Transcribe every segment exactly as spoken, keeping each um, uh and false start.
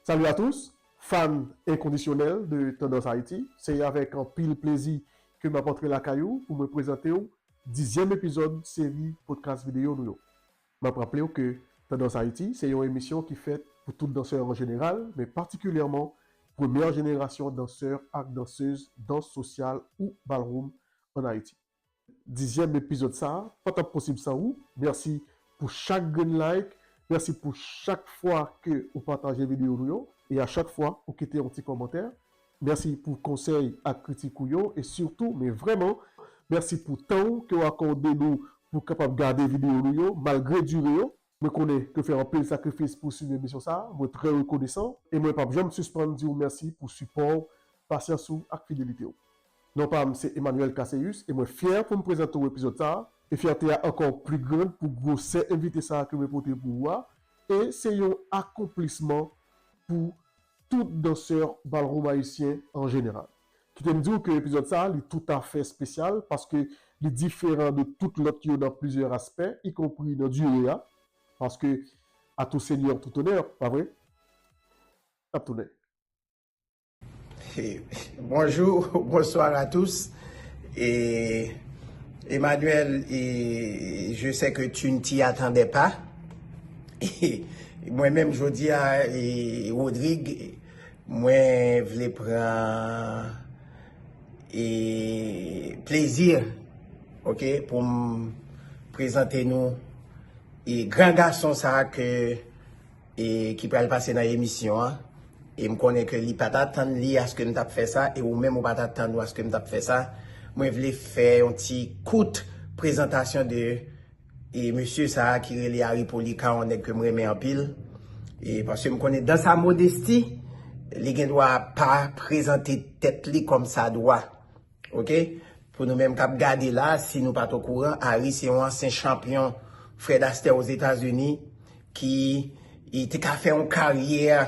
Salut à tous, fan enkondisyonèl de Tendance Haïti. Se avèk anpil plezi ke m ap antre lakay ou pou mwen prezante w dizyèm epizòd seri podcast videyo nou yo. M ap raple w ke Tendance Haïti se yon emisyon ki fèt pou tout dansè an jeneral, men patikilyèman premyè jenerasyon dansè ak dansèz dans sosyal ou ballroom an Ayiti. Dizyèm epizòd sa a pa t ap posib san ou. Mèsi pou chak grenn like. Mèsi pou chak fwa ke ou pataje videyo nou yo. E a chak fwa ou kite yon ti kòmantè. Mèsi pou konsèy ak kritik ou yo. E sitou, men vrèman, mèsi pou tan ou ke w akòde nou pou kapab gade videyo nou yo, malgre dire yo. Mwen konnen ke w fè anpil sakrifis pou w swiv emisyon sa a. Mwen trè rekonesan. E mwen p ap janm sispann di w mèsi pou sipò w, pasyans ou ak fidelite w. Non pa m se Emmanuel Casseus e mwen fyè pou m prezante w epizòd sa a. E fyète a ankò pli grann pou gwosè envite sa a ke mwen pote pou ou a. E se yon akonplisman pou tout dansè ballroom ayisyen an jeneral. Kite m di w ke epizòd sa a, li toutafè espesyal paske li diferan de tout lòt yo nan plizyè aspè, ikonpri nan dire a, paske à toi Seigneur tout honneur, pa vre? N ap tounen. Bonjour, bonsoir à tous. Et Emmanuel, et je sais que tu ne t'y attendais pas. Mwen menm jodi a, e, Rodrigue, mwen vle pran e plezi, ok, pou m prezante nou e gran gason sa a ke e ki pral pase nan emisyon an. E m konnen ke li pa t atann li aske m t ap fè sa, e ou menm ou pa t atann ou aske m t ap fè sa. Mwen vle fè yon ti kout prezantasyon de e mesye sa a ki rele Harry Policar, yon nèg ke m renmen anpil. E paske m konnen dans sa modesti, li gen dwa pa prezante tèt li kòm sa dwa. Ok? Pou nou menm k ap gade la, si nou pa t okouran, Harry se yon ansyen chanpyon Fred Astaire Ozetazini ki e te ka fè yon karyè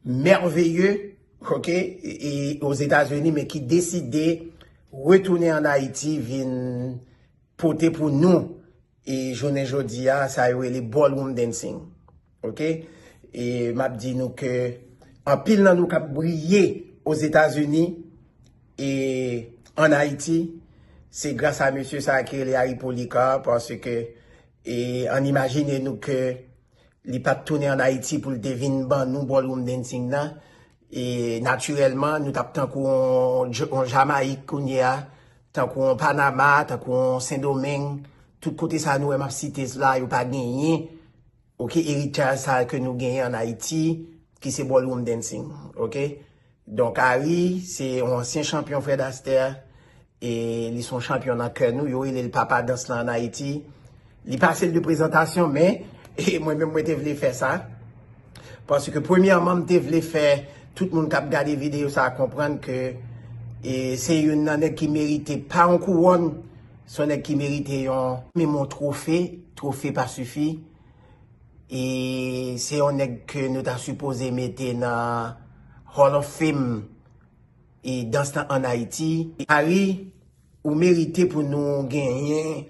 mèveye, ok, e, e, Ozetazini, men ki deside retounen ann Ayiti, vin pote pou nou e jounen jodi a, sa yo rele ballroom dancing. Ok? E m ap di nou ke anpil nan nou k ap briye Ozetazini e ann Ayiti, se gras a mesye sa a ki rele Harry Policar, paske e ann imajine nou ke li pa t tounen ann Ayiti pou l te vin ban nou ballroom dancing nan. E natirèlman, nou t ap tankou yon, yon Jamayik kounye a, tankou yon Panama, tankou yon Sendomeng. Tout kote sa nou wè m ap site la, yo pa genyen, ok, eritaj sa ke nou genyen ann Ayiti, ki se ballroom dancing, ok? Donk, Harry, se yon ansyen chanpyon Fred Astaire, e li se yon chanpyon nan kè nou. Yo rele l papa dans lan ann Ayiti. Li pase l de prezantasyon, men e mwen menm mwen te vle fè sa. Paske premyèman, m te vle fè tout moun k ap gade videyo sa a konprann ke e se youn nan nèg ki merite pa yon kouwòn, se yon nèg ki merite yon, menm yon twofe, twofe pa sifi. E se yon nèg ke nou ta sipoze mete nan Hall of Fame e dans lan ann Ayiti. Harry, ou merite pou nou genyen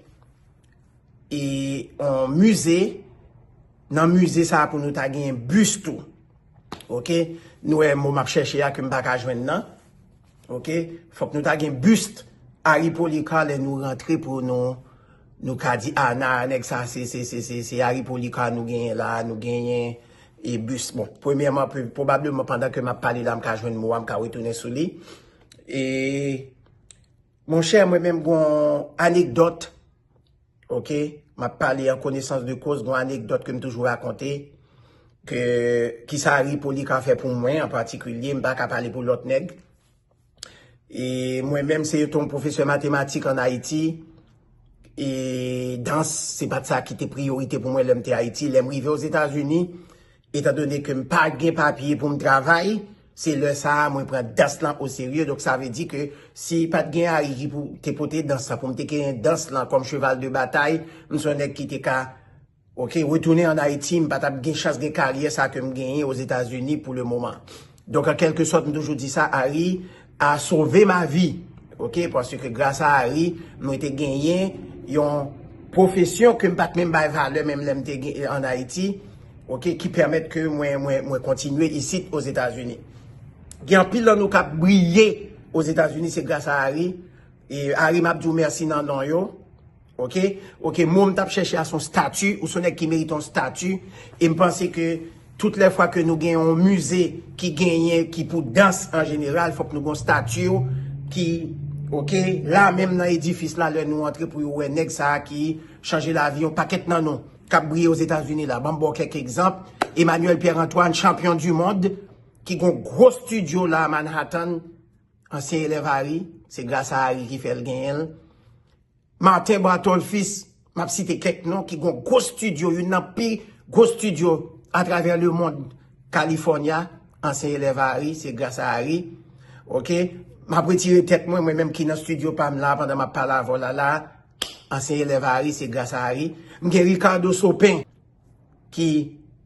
e yon mize, nan mize sa a pou nou ta genyen bis tou. Ok? Nou wè mo m ap chèche a ke m pa ka jwenn nan. Ok? Fòk nou ta gen bis Harry Policar lè nou rantre pou nou, nou ka di, a, na, nèg sa, se, se, se, se, se Harry Policar nou genyen la, nou genyen e bis. Bon, premyèman, pwobableman pandan ke m ap pale la, m ka jwenn mo a, m ka retounen sou li. E, monchè, mwen menm gon anekdòt, ok, m ap pale an konesans de koz, gon anekdòt ke m toujou rakonte, ke, kisa Harry Policar fè pou mwen an patikilye, m pa ka pale pou lòt nèg. E mwen menm, se te yon pwofesè matematik ann Ayiti. E dans, se pa t sa ki te priyorite pou mwen lè m te Ayiti. Lè m rive Ozetazini, etandone ke m pa gen papye pou m travay, se lè sa a mwen pran dans lan oserye. Donk, sa vle di ke si pa t gen Harry ki pou, te pote dans lan, pou m te genyen dans lan kòm cheval de batay, m se yon nèg ki te ka ok, retounen ann Ayiti, m pa t ap gen chans gen karyè sa ke m genyen Ozetazini pou le moman. Donk, an kèlke sòt, m toujou di sa, Harry a sauvé ma vie. Ok, paske gras a Harry, mwen te genyen yon pwofesyon ke m pa t menm bay valè menm lè m te gen, ann Ayiti. oke, ki pèmèt ke mwen, mwen, mwen kontinye isit Ozetazini. Gen anpil nan nou k ap briye Ozetazini, se gras a Harry. E Harry, m ap di w mèsi nan non yo. Oke? Oke, mo m t ap chèche a se yon stati, ou se yon nèg ki merite yon stati, e m panse ke tout lè fwa ke nou gen yon mize ki genyen, ki pou dans an jeneral, fòk nou gen yon stati ki, oke, la menm nan edifis la, lè nou antre pou yo wè nèg sa a ki chanje lavi yon pakèt nan nou, k ap briye Ozetazini la. Ban m ba w kèk egzanp. Emmanuel Pierre Antoine, champion du monde, ki gen yon gwo studio la a Manhattan, ansyen elèv Harry, se gras a Harry ki fè l genyen l. Martin Bartolfis, m ap site kèk non, ki gen yon gwo studio, youn nan pi gwo studio atravè lemonn, California, ansyen elèv Harry, se gras a Harry. Oke? M ap retire tèt mwen, mwen menm ki nan studio pa m la, pandan m ap pale avè w la, la, ansyen elèv Harry, se gras a Harry. M gen Ricardo Sopin, ki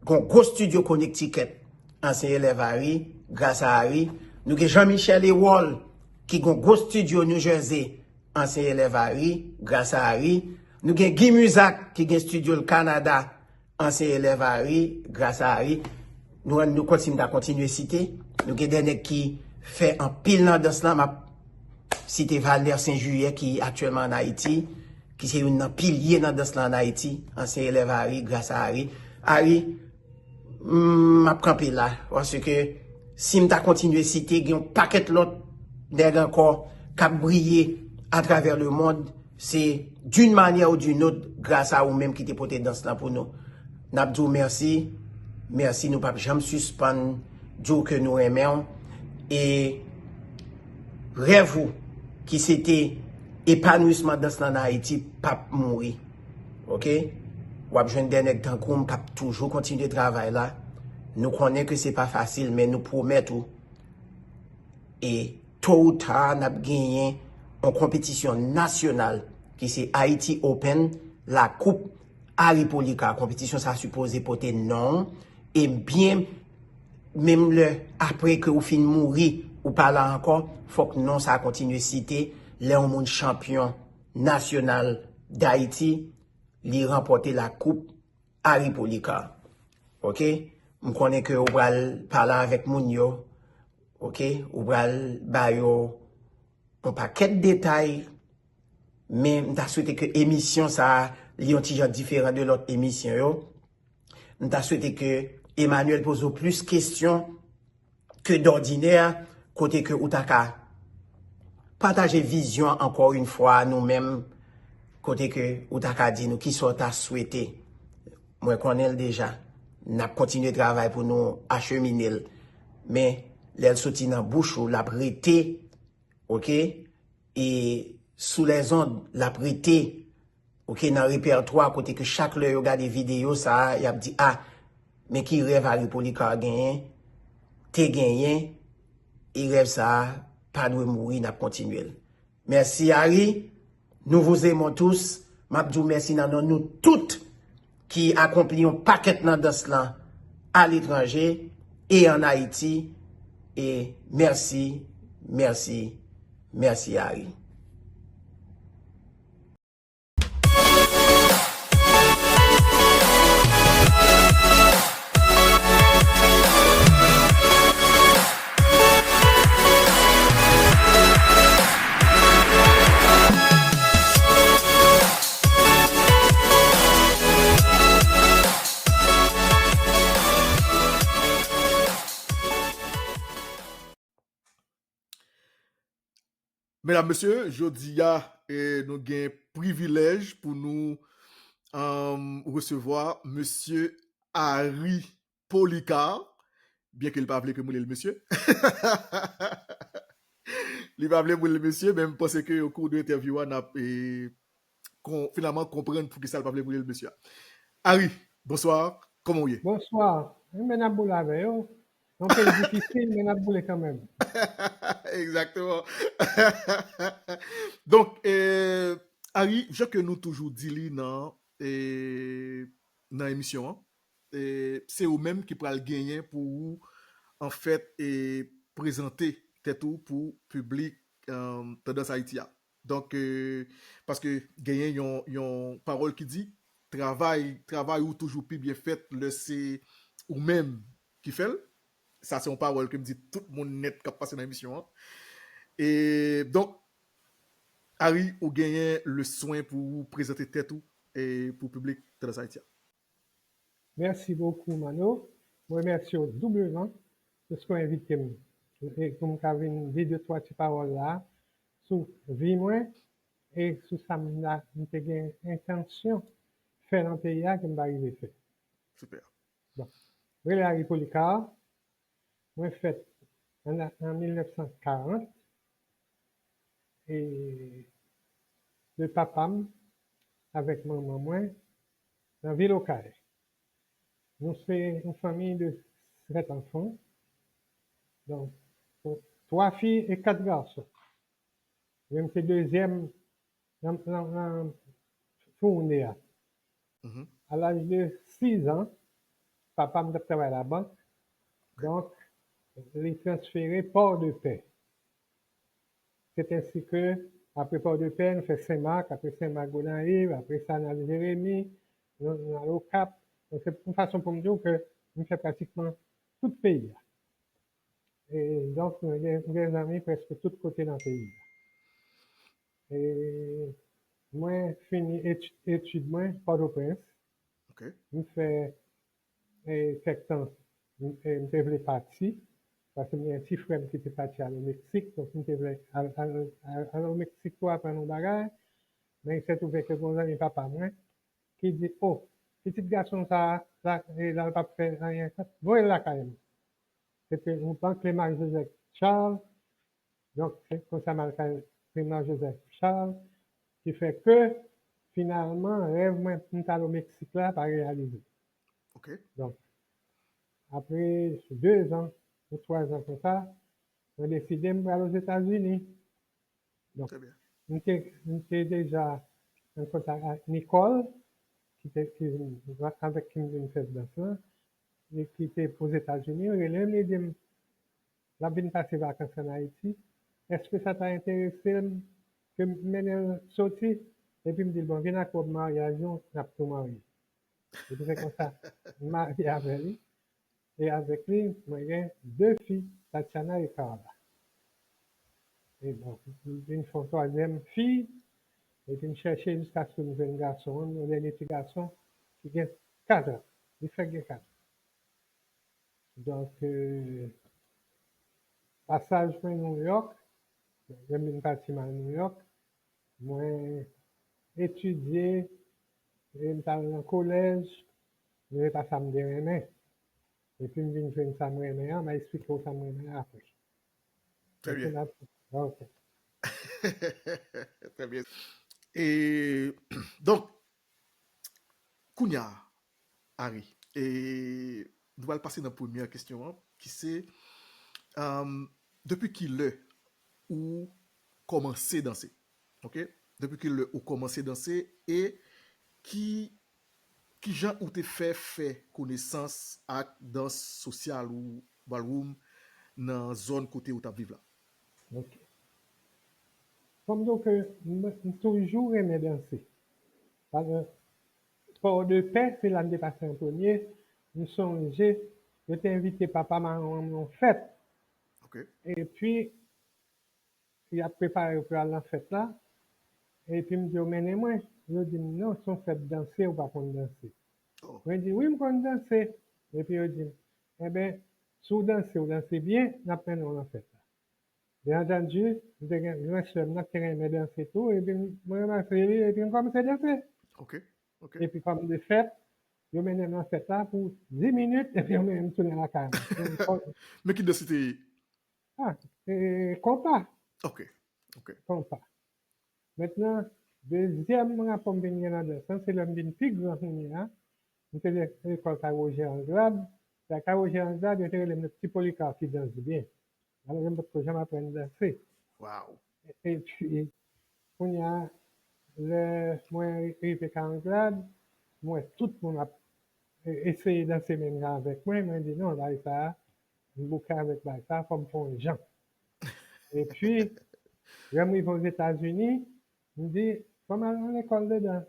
gen yon gwo studio Connecticut, ansyen elèv Harry, gras a Harry. Nou gen Jean Michel Ewol, ki gen yon gwo studio New Jersey, ansyen elèv Harry, gras a Harry. Nou gen Guy Muzak, ki gen studio l Canada, ansyen elèv Harry, gras a Harry. Nou, nou kontinye, ta kontinye site. Nou gen de nèg ki fè anpil nan dans lan. M ap site Valner Saint Juillet, ki aktyèlman ann Ayiti, ki se youn nan pilye nan dans lan ann Ayiti, ansyen elèv Harry, gras a Harry. Harry, m ap kanpe la, paske si m ta kontinye site, gen yon pakèt lòt nèg ankò k ap briye atravè lemonn, se d'une manière ou d'une autre, gras a ou menm ki te pote dans lan pou nou. N ap di w mèsi, mèsi, nou p ap janm sispann di w ke nou renmen w. E rèv ou, ki se te epanouisman dans lan ann Ayiti, p ap mouri. Oke? W ap jwenn de nèg tankou m k ap toujou kontinye travay la. Nou konnen ke se pa fasil, men nou pwomèt ou, e to ou ta, n ap genyen yon konpetisyon nasyonal ki se Haiti Open, la Coupe Harry Policar. Konpetisyon sa a sipoze pote non w, e byen, menm lè, apre ke ou fin mouri, ou pa la ankò, fòk non sa a kontinye site. Lè yon moun chanpyon nasyonal Dayiti, li ranpòte la Coupe Harry Policar. Oke? M konnen ke ou pral pale avèk moun yo. Oke? Ou pral ba yo yon pakèt detay, men m ta swete ke emisyon sa a, li yon ti jan diferan de lòt emisyon yo. M ta swete ke Emmanuel poze w plis kesyon ke dòdinè, kote ke ou ta ka pataje vizyon an, ankò yon fwa, nou menm, kote ke ou ta ka di nou kisa w ta swete. Mwen konnen l deja. N ap kontinye travay pou nou achemine l. Men, lè l soti nan bouch ou, l ap rete, oke? E sou lèzond, l ap rete, oke, nan repètwa, kote ke chak lè yo gade videyo sa a, y ap di, a, men ki rèv Harry Policar genyen, te genyen, e rèv sa a pa dwe mouri, n ap kontinye l. Mèsi, Harry. Nous vous aimons tous. M ap di w mèsi nan non nou tout ki akonpli yon pakèt nan dans lan aletranje e ann Ayiti. E mèsi, mèsi, mèsi, Harry. Medam, mesye, jodi a, eh, nou gen privilèj pou nou, um, resevwa mesye Harry Policar, byen ke l pa vle ke m rele l mesye. Li pa vle m rele l mesye, men m panse ke o kou de entèvyou a, n ap, eh, kon, finalman konprann poukisa l pa vle m rele l mesye a. Harry, bonswa, kòman w ye? Bonswa, men n ap boule avè yo. Yon peyi difisil, men n ap boule kanmenm. Egzakteman. Donk, eh, Harry, jan ke nou toujou di li nan, eh, nan emisyon an, eh, se ou menm ki pral genyen pou ou, anfèt, eh, prezante tèt ou pou piblik, eh, Tandans Ayiti a. Donk, eh, paske genyen yon, yon pawòl ki di, travay, travay ou toujou pi byen fèt lè se ou menm ki fè l. Sa se yon pawòl ke m di tout moun nèt k ap pase nan emisyon an. E donk, Harry, ou genyen le swen pou ou prezante tèt ou e pou piblik Tandans Ayiti a. Mèsi bokou, Mano. Mwen remèsye w doubleman paske w envite m e pou m ka vin di de twa ti pawòl la sou vi mwen e sou sa m la m te gen entansyon fè nan peyi a ke m pa rive fè. Super. Bon. Rele Harry Polycarpe. Mwen fèt an, an mil nèf san karant e de papa m avèk manman mwen nan vil Okay. Nou se yon fanmi de sèt anfan. Donk, twa fi e kat gason. Mwen se dezyèm nan, nan, nan fourne a. A laj de sis an, papa m t ap travay labank. Donk, li transfere Pòdepè. Se ensi ke, apre Pòdepè, nou fè Senmak, apre Senmak Gonayiv, apre sa n al Jeremi, nou, nou al Okap. Donk, se yon fason pou m di w ke m fè pratikman tout peyi a. E donk, mwen gen, mwen gen zanmi prèske tout kote nan peyi a. E mwen fini eti- etid mwen Pòtoprens. Ok. M fè e, kèk tan, m, e, m te vle pati, paske m gen yon ti frè m ki te pati al o Meksik, donk m te vle al, al, al, al o Meksik pou aprann yon bagay, men il se trouve ke gen yon zanmi papa mwen ki di, o, pitit gason sa a, la, e, la l p ap fè anyen, voye l lakay m. Se te yon bank Lemarc Joseph Charles, donk, se konsa m al kay Lemarc Joseph Charles, ki fè ke, finalman, rèv mwen pou m t al o Meksik la pa reyalize. Ok. Donk, apre de zan ou twa zan konsa, mwen deside m pral Ozetazini. Donk, Trè byen. m te, m te deja an kontak ak Nicole, ki te, ki, avèk ki m vin fè dans lan, e ki te Ozetazini, rele m, li di m, l ap vin pase vakans ann Ayiti. Èske sa ta enterese m ke m mennen l soti? Epi m di l, bon, vin ak wòb maryaj nou, n ap tou marye. Epi se konsa, m marye avè li. E avèk li, mwen gen de fi, Tatiana e Carla. E bon, m vin fè yon twazyèm fi, epi m chèche jiskaske m jwenn gason an, yon dènye ti gason ki gen kat an. Li fèk gen kat an. Donk, e, pasaj mwen Nouyòk, lè m vin pati m al Nouyòk, mwen etidye, e m t al nan kolèj, men se pa sa m te renmen. Epi m vin jwenn sa m renmen an, m a eksplike w sa m renmen an apre. Trè byen. Ok. Trè byen. E, donk, kounye a, Harry, e, nou pral pase nan premyè kesyon an, ki se, um, depi ki lè ou kòmanse danse? Ok? Depi ki lè ou kòmanse danse e ki, ki jan ou te fè fè konesans ak dans sosyal ou ballroom nan zòn kote ou t ap viv la? Ok. Fò m di w ke m, m toujou renmen danse. Paske Pòdepè, se la m te pase an premye. M sonje, yo te envite papa m a yon, yon fèt. Ok. Epi, y ap prepare pou y al nan fèt la. Epi m di yo, mennen mwen. Yo di m, non, se yon fèt danse, ou pa konn danse. Oh. Mwen di, wi, m konn danse. Epi yo di m, enben, si w danse, w danse byen, n ap mennen w nan fèt la. Byen antandi, m te gen gran sè m nan ki te renmen danse tou, epi mwen ranmase li, epi m kòmanse danse. Ok, ok. Epi kòm de fèt, yo mennen m nan fèt la pou dis minit, epi yo mennen m tounen lakay mwen. Men ki dans li te ye? Ah, e, konpa. Ok, ok. Konpa. Mentnan, dezyèm rapò m vin gen nan dans lan, se lè m vin pi gran kounye a. M te lekòl kay Roger Anglade. Lè kay Roger Anglade, yo te rele m le Ti Polikap ki danse byen. Alò, m pa t ko janm aprann danse. Wow. Epi, kounye a, lè mwen rive kay Anglade, m wè tout moun ap e, eseye danse menm jan avèk mwen. Mwen di, non, bagay sa a, m bouke avèk bagay sa a, fò m fè yon jan. Epi, lè m rive Ozetazini, m di, fò m al nan lekòl de dans.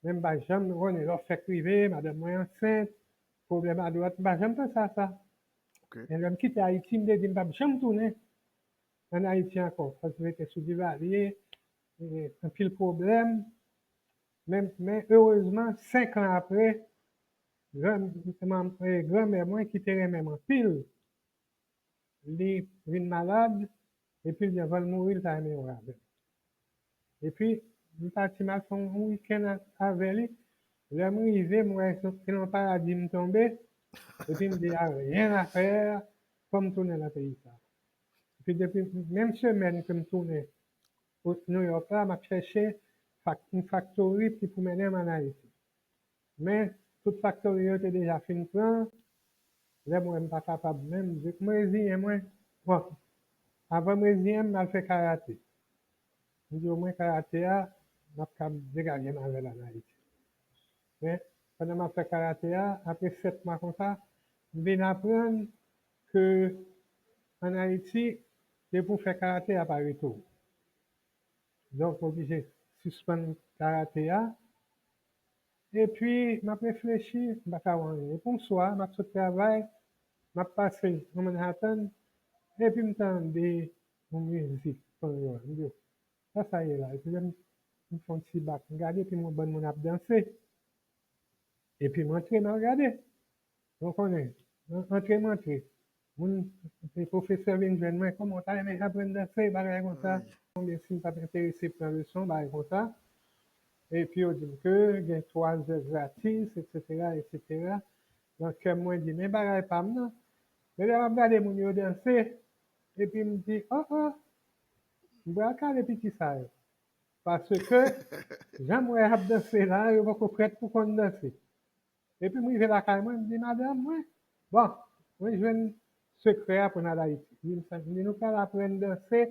Men m pa janm konnen lè w fèk rive, madanm mwen ansent, pwoblèm adwat, m pa janm panse a sa. Men lè m kite Ayiti, m te di m p ap janm tounen ann Ayiti ankò. Sa se te sou Divalye, e, anpil pwoblèm. Men, men erezman, senk an apre, gran, manm, e, granmè mwen ki te renmen m anpil, li vin malad, epi l di anvan l mouri, l ta renmen wè avè m. Epi, m pati, m al fè yon wikenn a- avè li. Lè m rive, m wè se nan yon paradi m tonbe, epi m di, a, rien à faire, fò m tounen nan peyi sa. Epi depi menm semèn ke m tounen New York la, m ap chèche fak- yon faktori ki pou mennen m ann Ayiti. Men, tout faktori yo te deja fin pran. Lè m wè m pa kapab menm, m reziyen mwen. Bon, avan m reziyen m, m al fè karate. M di omwen karate a, m ap kab degaje m avè l ann Ayiti. Men, pandan m ap fè karate a, apre sèt mwa konsa, m vin aprann ke ann Ayiti, depi w fè karate, y ap arete w. Donk, m oblije sispann karate a. Epi, m ap reflechi, m pa ka wè anyen. Epi, yon swa, m ap sot travay, m ap pase nan Manhattan, epi m tande yon mizik panyòl. M di, sa sa ye la? Epi, lè m, m fè yon ti bak, m gade, epi m wè bann moun ap danse. Epi, m antre, m al gade. Ou konnen, an- antre m antre. Moun, e pwofesè vin jwenn mwen, kòman w ta renmen aprann danse, bagay konsa. Konbyen si m t ap enterese pran leson, bagay konsa. Epi yo di m ke gen twa zè gratis, etsetera, etsetera. Nan kè m, mwen di, men bagay pa m nan. Men lè m ap gade moun yo danse, epi m di, oh, oh, m pral kale piti sa yo. Paske, jan m wè y ap danse la, yo poko prèt pou konn danse. Epi m rive lakay mwen, m di madanm mwen, bon, mwen jwenn sekrè a pou n al Ayiti. Li di m sa, li di nou pral aprann danse,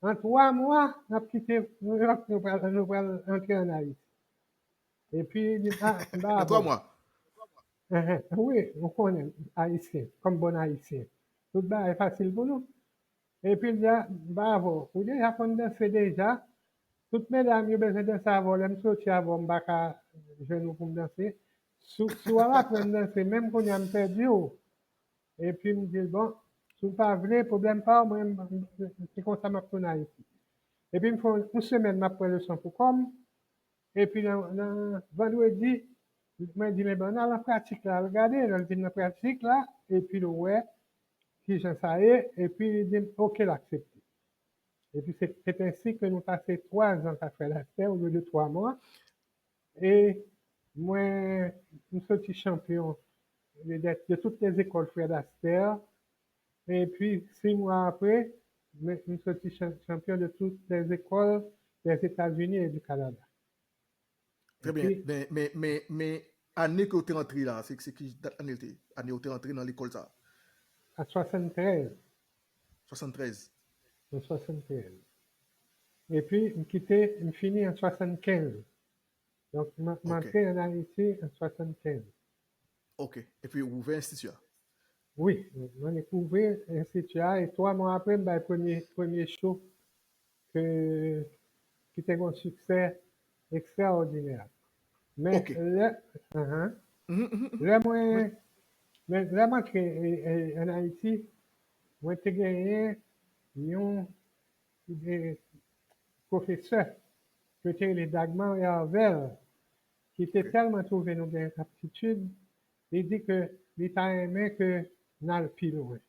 an twa mwa, n ap kite Nouyòk, nou pral, nou pral antre ann Ayiti. Epi li di, a, m pa bon. An twa mwa? Wi, ou konnen, Ayisyen, kòm bon Ayisyen. Tout bagay fasil pou nou. Epi l di, a, m pa avè w. Ou deja konn danse deja. Tout medam yo bezwen danse avè w. Lè m soti avè w, m pa ka jwenn ou pou m danse. Si, si w ap aprann danse, menm kounye a m pèdi w. Epi m di l, bon, si w pa vle, pwoblèm pa w, mwen, m- m- se konsa m ap tounen Ayiti. Epi m fè yon, yon semèn m ap pran leson pou kò m. Epi nan, nan vandredi, mwen di l, men ban n al nan pratik la, al gade. Lè l vin nan pratik la, epi l wè kijan sa ye, epi li di m, oke, l aksepte. Epi se, se ensi ke nou pase twa zan ak Fred Astaire olye de twa mwa. E mwen, m soti chanpyon de, de, de toutes les écoles Fred Astaire. Epi, sis mwa apre, m, m soti chan- chanpyon de toutes les écoles des États-Unis et du Canada. Trè byen. Men, men, men, men ane ke w te rantre la, se, se ki dat ane l te? Ane w te rantre nan lekòl sa? An swasanntrèz. Swasanntrèz. An swasanntrèz. Epi, m kite, m fini an swasannkenz. Donk, m, m antre ann Ayiti an swasannkenz. Ok. Epi, ou ouvè enstiti a? Wi, m annik ouvri enstiti a e twa mwa apre, m bay premye, premye show ke, ki te gen yon siksè ekstraòdinè. Men lè, lè mwen, men lè m antre, e, e, ann Ayiti, mwen te genyen yon, e, pwofesè ke yo te rele Dagmar Hervel, ki te tèlman twouve nou gen aptitid, li di ke li ta renmen ke n al pi lwen.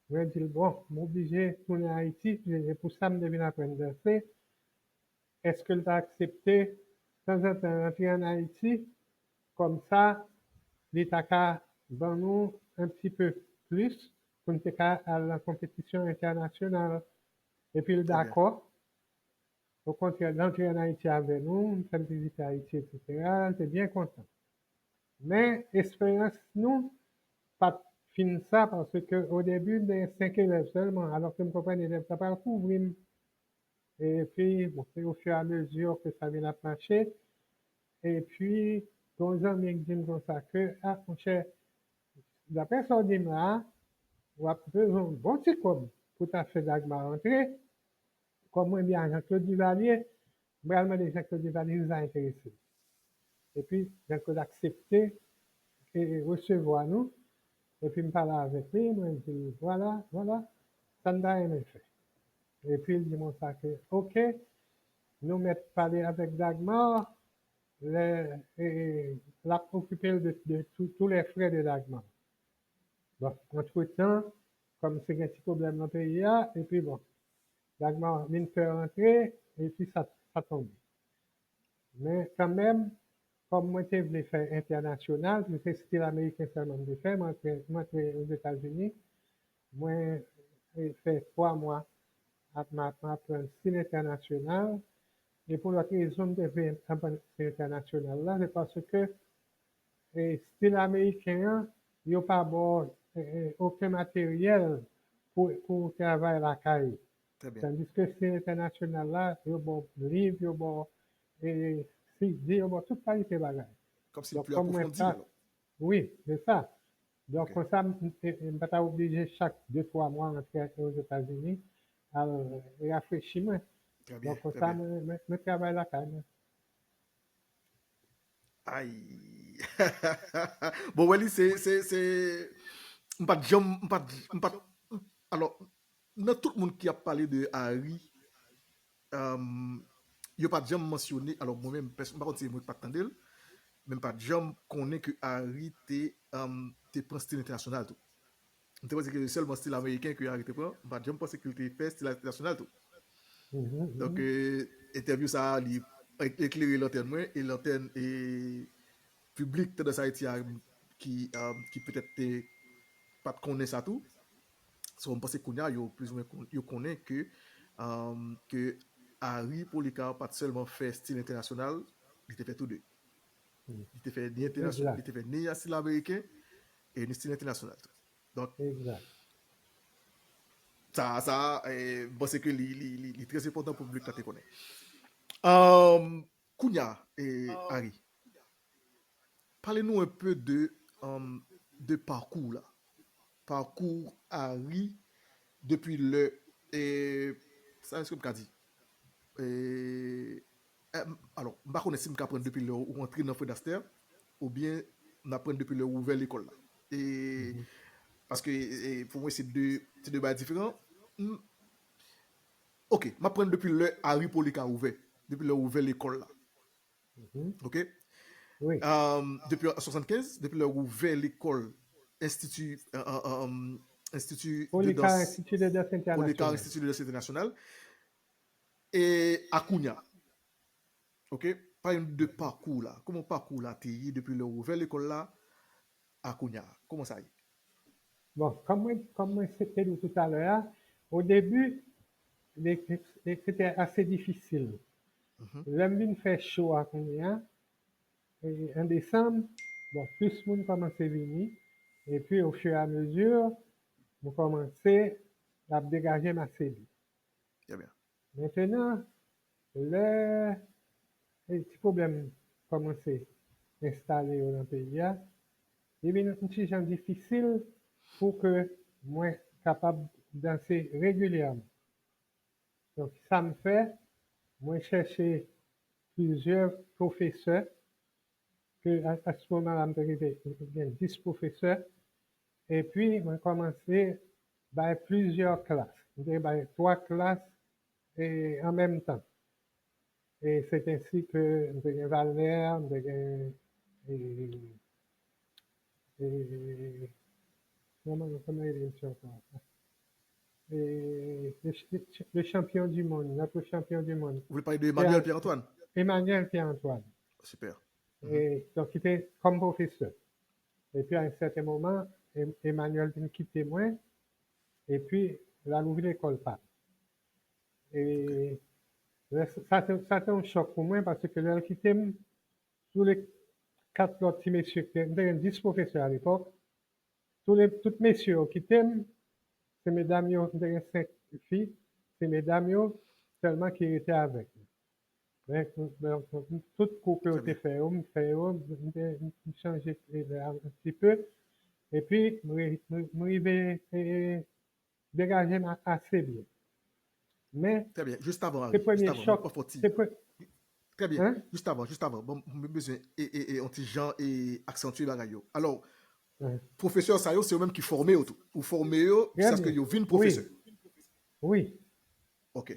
Mwen di l, bon, m oblije tounen Ayiti, se pou sa m te vin aprann danse. Èske l ta aksepte tanzantan rantre ann Ayiti? Kòmsa, li ta ka ban nou un petit peu plus pou n te ka al nan konpetisyon entènasyonal. Epi l dakò. Okontrè, l antre ann Ayiti avè nou, m fè l vizite Ayiti, etsetera. L te byen kontan. Men, esperans nou pa t fin sa, paske o debi, m te gen senk elèv sèlman, alò ke m konprann elèv sa pral kouvri m. Epi, bon, se au fur et à mesure ke sa vin ap mache. Epi, gen yon zanmi ki di m konsa ke, a, monchè, daprè sa w di m la, w ap bezwen yon bon ti kòb pou w ta fè Dagmar antre. Kòm mwen byen a Jean-Claude Duvalier, m pral mande Jean-Claude Duvalier si l ta enterese. Epi, Jean-Claude aksepte, e, resevwa nou, epi m pale avèk li, mwen di l, vwala, vwala, sa n ta renmen fè. Epi l di mwen sa ke, oke, nou mèt pale avèk Dagmar, lè, e, l ap okipe l de, de tous les frais de Dagmar. Bon, antretan, kòm se gen ti pwoblèm nan peyi a, epi bon, Dagmar vin fè rantre, epi sa, sa tonbe. Men kanmenm, kòm mwen te vle fè entènasyonal, se stil ameriken sèlman m te fè, mwen antre, mwen antre Ozetazini, mwen, e, fè twa mwa ap, m ap, m ap aprann stil entènasyonal. E pou lòt rezon m te vle aprann stil entènasyonal la, se paske, e, stil ameriken an, yo pa ba w, e, e, okenn materyèl pou, pou w travay lakay. Trè byen. Tandiske stil entènasyonal la, yo ba w liv, yo ba w, e, C D, yo ba w tout kalite bagay. Kòmsi l Donk, pli kòm mwen apwofondi, pa, alò. Wi, se sa. Donk, Ok. konsa, m, m, m pa ta oblije chak de, twa mwa rantre Ozetazini, al rafrechi mwen. Trè byen, Donk, trè konsa, byen. mwen, mwen, mwen travay lakay mwen. Ay. Bon, wè li, se, se, se, m pa t janm, m pa t, m pa t, alò, nan tout moun ki ap pale de Harry, um, yo pa t janm mansyone, alò, mwen menm, pèsonn, m pa konn si se mwen ki pa t tande l, men m pa t janm konnen ke Harry te, um, te pran stil entènasyonal tou. M te panse ke se sèlman stil ameriken ke Harry te pran, m pa t janm panse ke l te fè stil entènasyonal tou. Mhm, Donk, mhm. euh, entèvyou sa a, li e-, eklere lantèn mwen, e lantèn e piblik Tandans Ayiti a ki, um, ki petèt te pa t konnen sa tou. So, m panse kounye a, yo plizoumwen kon-, yo konnen ke, um, ke Harry Polycarpe pa t sèlman fè stil entènasyonal, li te fè tou de. Mm. Li te fè ni entènasyonal, Egzak. li te fè ni stil ameriken, e ni stil entènasyonal tou. Donk, Egzak. sa, sa, eh, m panse ke li, li, li, li trè enpòtan pou piblik la te konnen. Um, kounye a, eh, Harry, pale nou un peu de, um, de parcours la. Parcours Harry depi lè, eh, sa èske m ka di? Eh, eh, alò, m pa konnen si m ka pran depi lè ou antre nan Fred Astaire, oubyen n ap pran depi lè ou ouvè lekòl la. E, Mhm. paske, e, pou mwen, se de, se de bagay diferan. M, ok, m ap pran depi lè Harry Polycarpe ouvè, depi lè ou ouvè lekòl la. Mhm. Ok? Wi. Um, depi an swasannkenz, depi lè ou ouvè lekòl, enstiti, euh, euh, euh, enstiti de Polycarpe dans, Institut de Danse Polycarpe International. Institut de Danse International. E a kounye a. Ok? Pale nou de pakou la. Kòman pakou la te ye depi lè ou ouvè lekòl la a kounye a? Kòman sa ye? Bon, kòm mwen, kòm mwen se te di w toutalè a, o debi, le, le, se te ase difisil. Mhm. Lè m vin fè cho a kounye a, e, an desanm, bon, plis moun kòmanse vini, epi, ofirameziman, mwen kòmanse ap degaje m ase byen. Trè byen. Mentenan, lè, e, ti pwoblèm kòmanse enstale yo nan peyi a, li vin yon ti jan difisil pou ke mwen kapab danse regilyèman. Donk, sa m fè, mwen chèche plizyè pwofesè, ke a, a se moman la, m te rive gen dis pwofesè, epi mwen kòmanse bay plizyè klas. M te bay twa klas, e, an menm tan. E se ensi ke m te gen Valner, m te gen, e, e, kòman, kòman rele misye ankò? E, le, le, le champion du monde, notre champion du monde. Ou vle pale de Emmanuel Pierre, Pierre-Antoine? Emmanuel Pierre-Antoine. Super. E, donk, ki te kòm pwofesè. Epi, a yon sèten moman, Em-, Emmanuel vin kite mwen, epi l al ouvri lekòl pa l. E Ok. lè sa, sa te, sa te yon chòk pou mwen, paske lè l kite m, tou le kat lòt ti mesye, m te gen dis pwofesè alepòk, tou le, tout mesye yo kite m, se medam yo, m te gen senk fi, se medam yo sèlman ki rete avèk mwen. Men, men, tout kou ke yo Trè te byen. fè yo, m fè yo, m, m, m chanje, e, un petit peu. Epi, m ri-, m, m rive, e, degaje m a-, ase byen. Men, Trè byen. Jis avan, se Harry, jis premye avan, chòk, mwen pran fò ti. se pre- Trè byen. Jis avan, jis avan. Bon, mwen bezwen e, e, e, yon ti jan e aksantye bagay yo. Alò, pwofesè sa yo, se yo menm ki fòme yo tou. Ou fòme yo jiskaske yo vin pwofesè. Wi. Ok.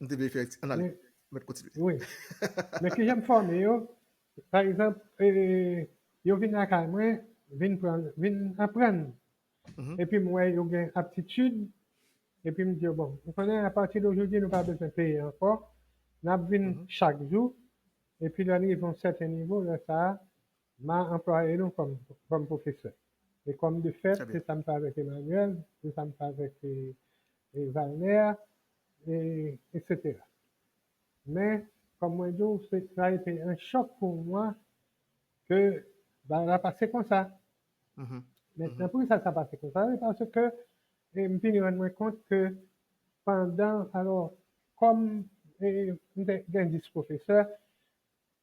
M te vle fè, ann ale. Mèt kontinye. Wi. Men kijan m fòme yo, pa egzanp, e, yo vin lakay mwen, vin pran, vin aprann. Epi m wè yo gen aptitid, epi m di yo, bon, nou konnen apati de jodi, nou pa bezwen peye ankò, n ap vin chak jou, epi lè n rive yon sèten nivo, lè sa a, m a anplwaye nou kòm, kòm pwofesè. E kòm de fèt, se sa m fè avèk Emmanuel, se sa m fè avèk, e, e Valner, e, etsetera. Men, kòm mwen di w, se, sa a te yon chòk pou mwen ke bagay la pase konsa. Men, nan poukisa sa pase konsa, se paske, e, m vin rann mwen kont ke pandan, alò, kòm, e, m te gen dis pwofesè,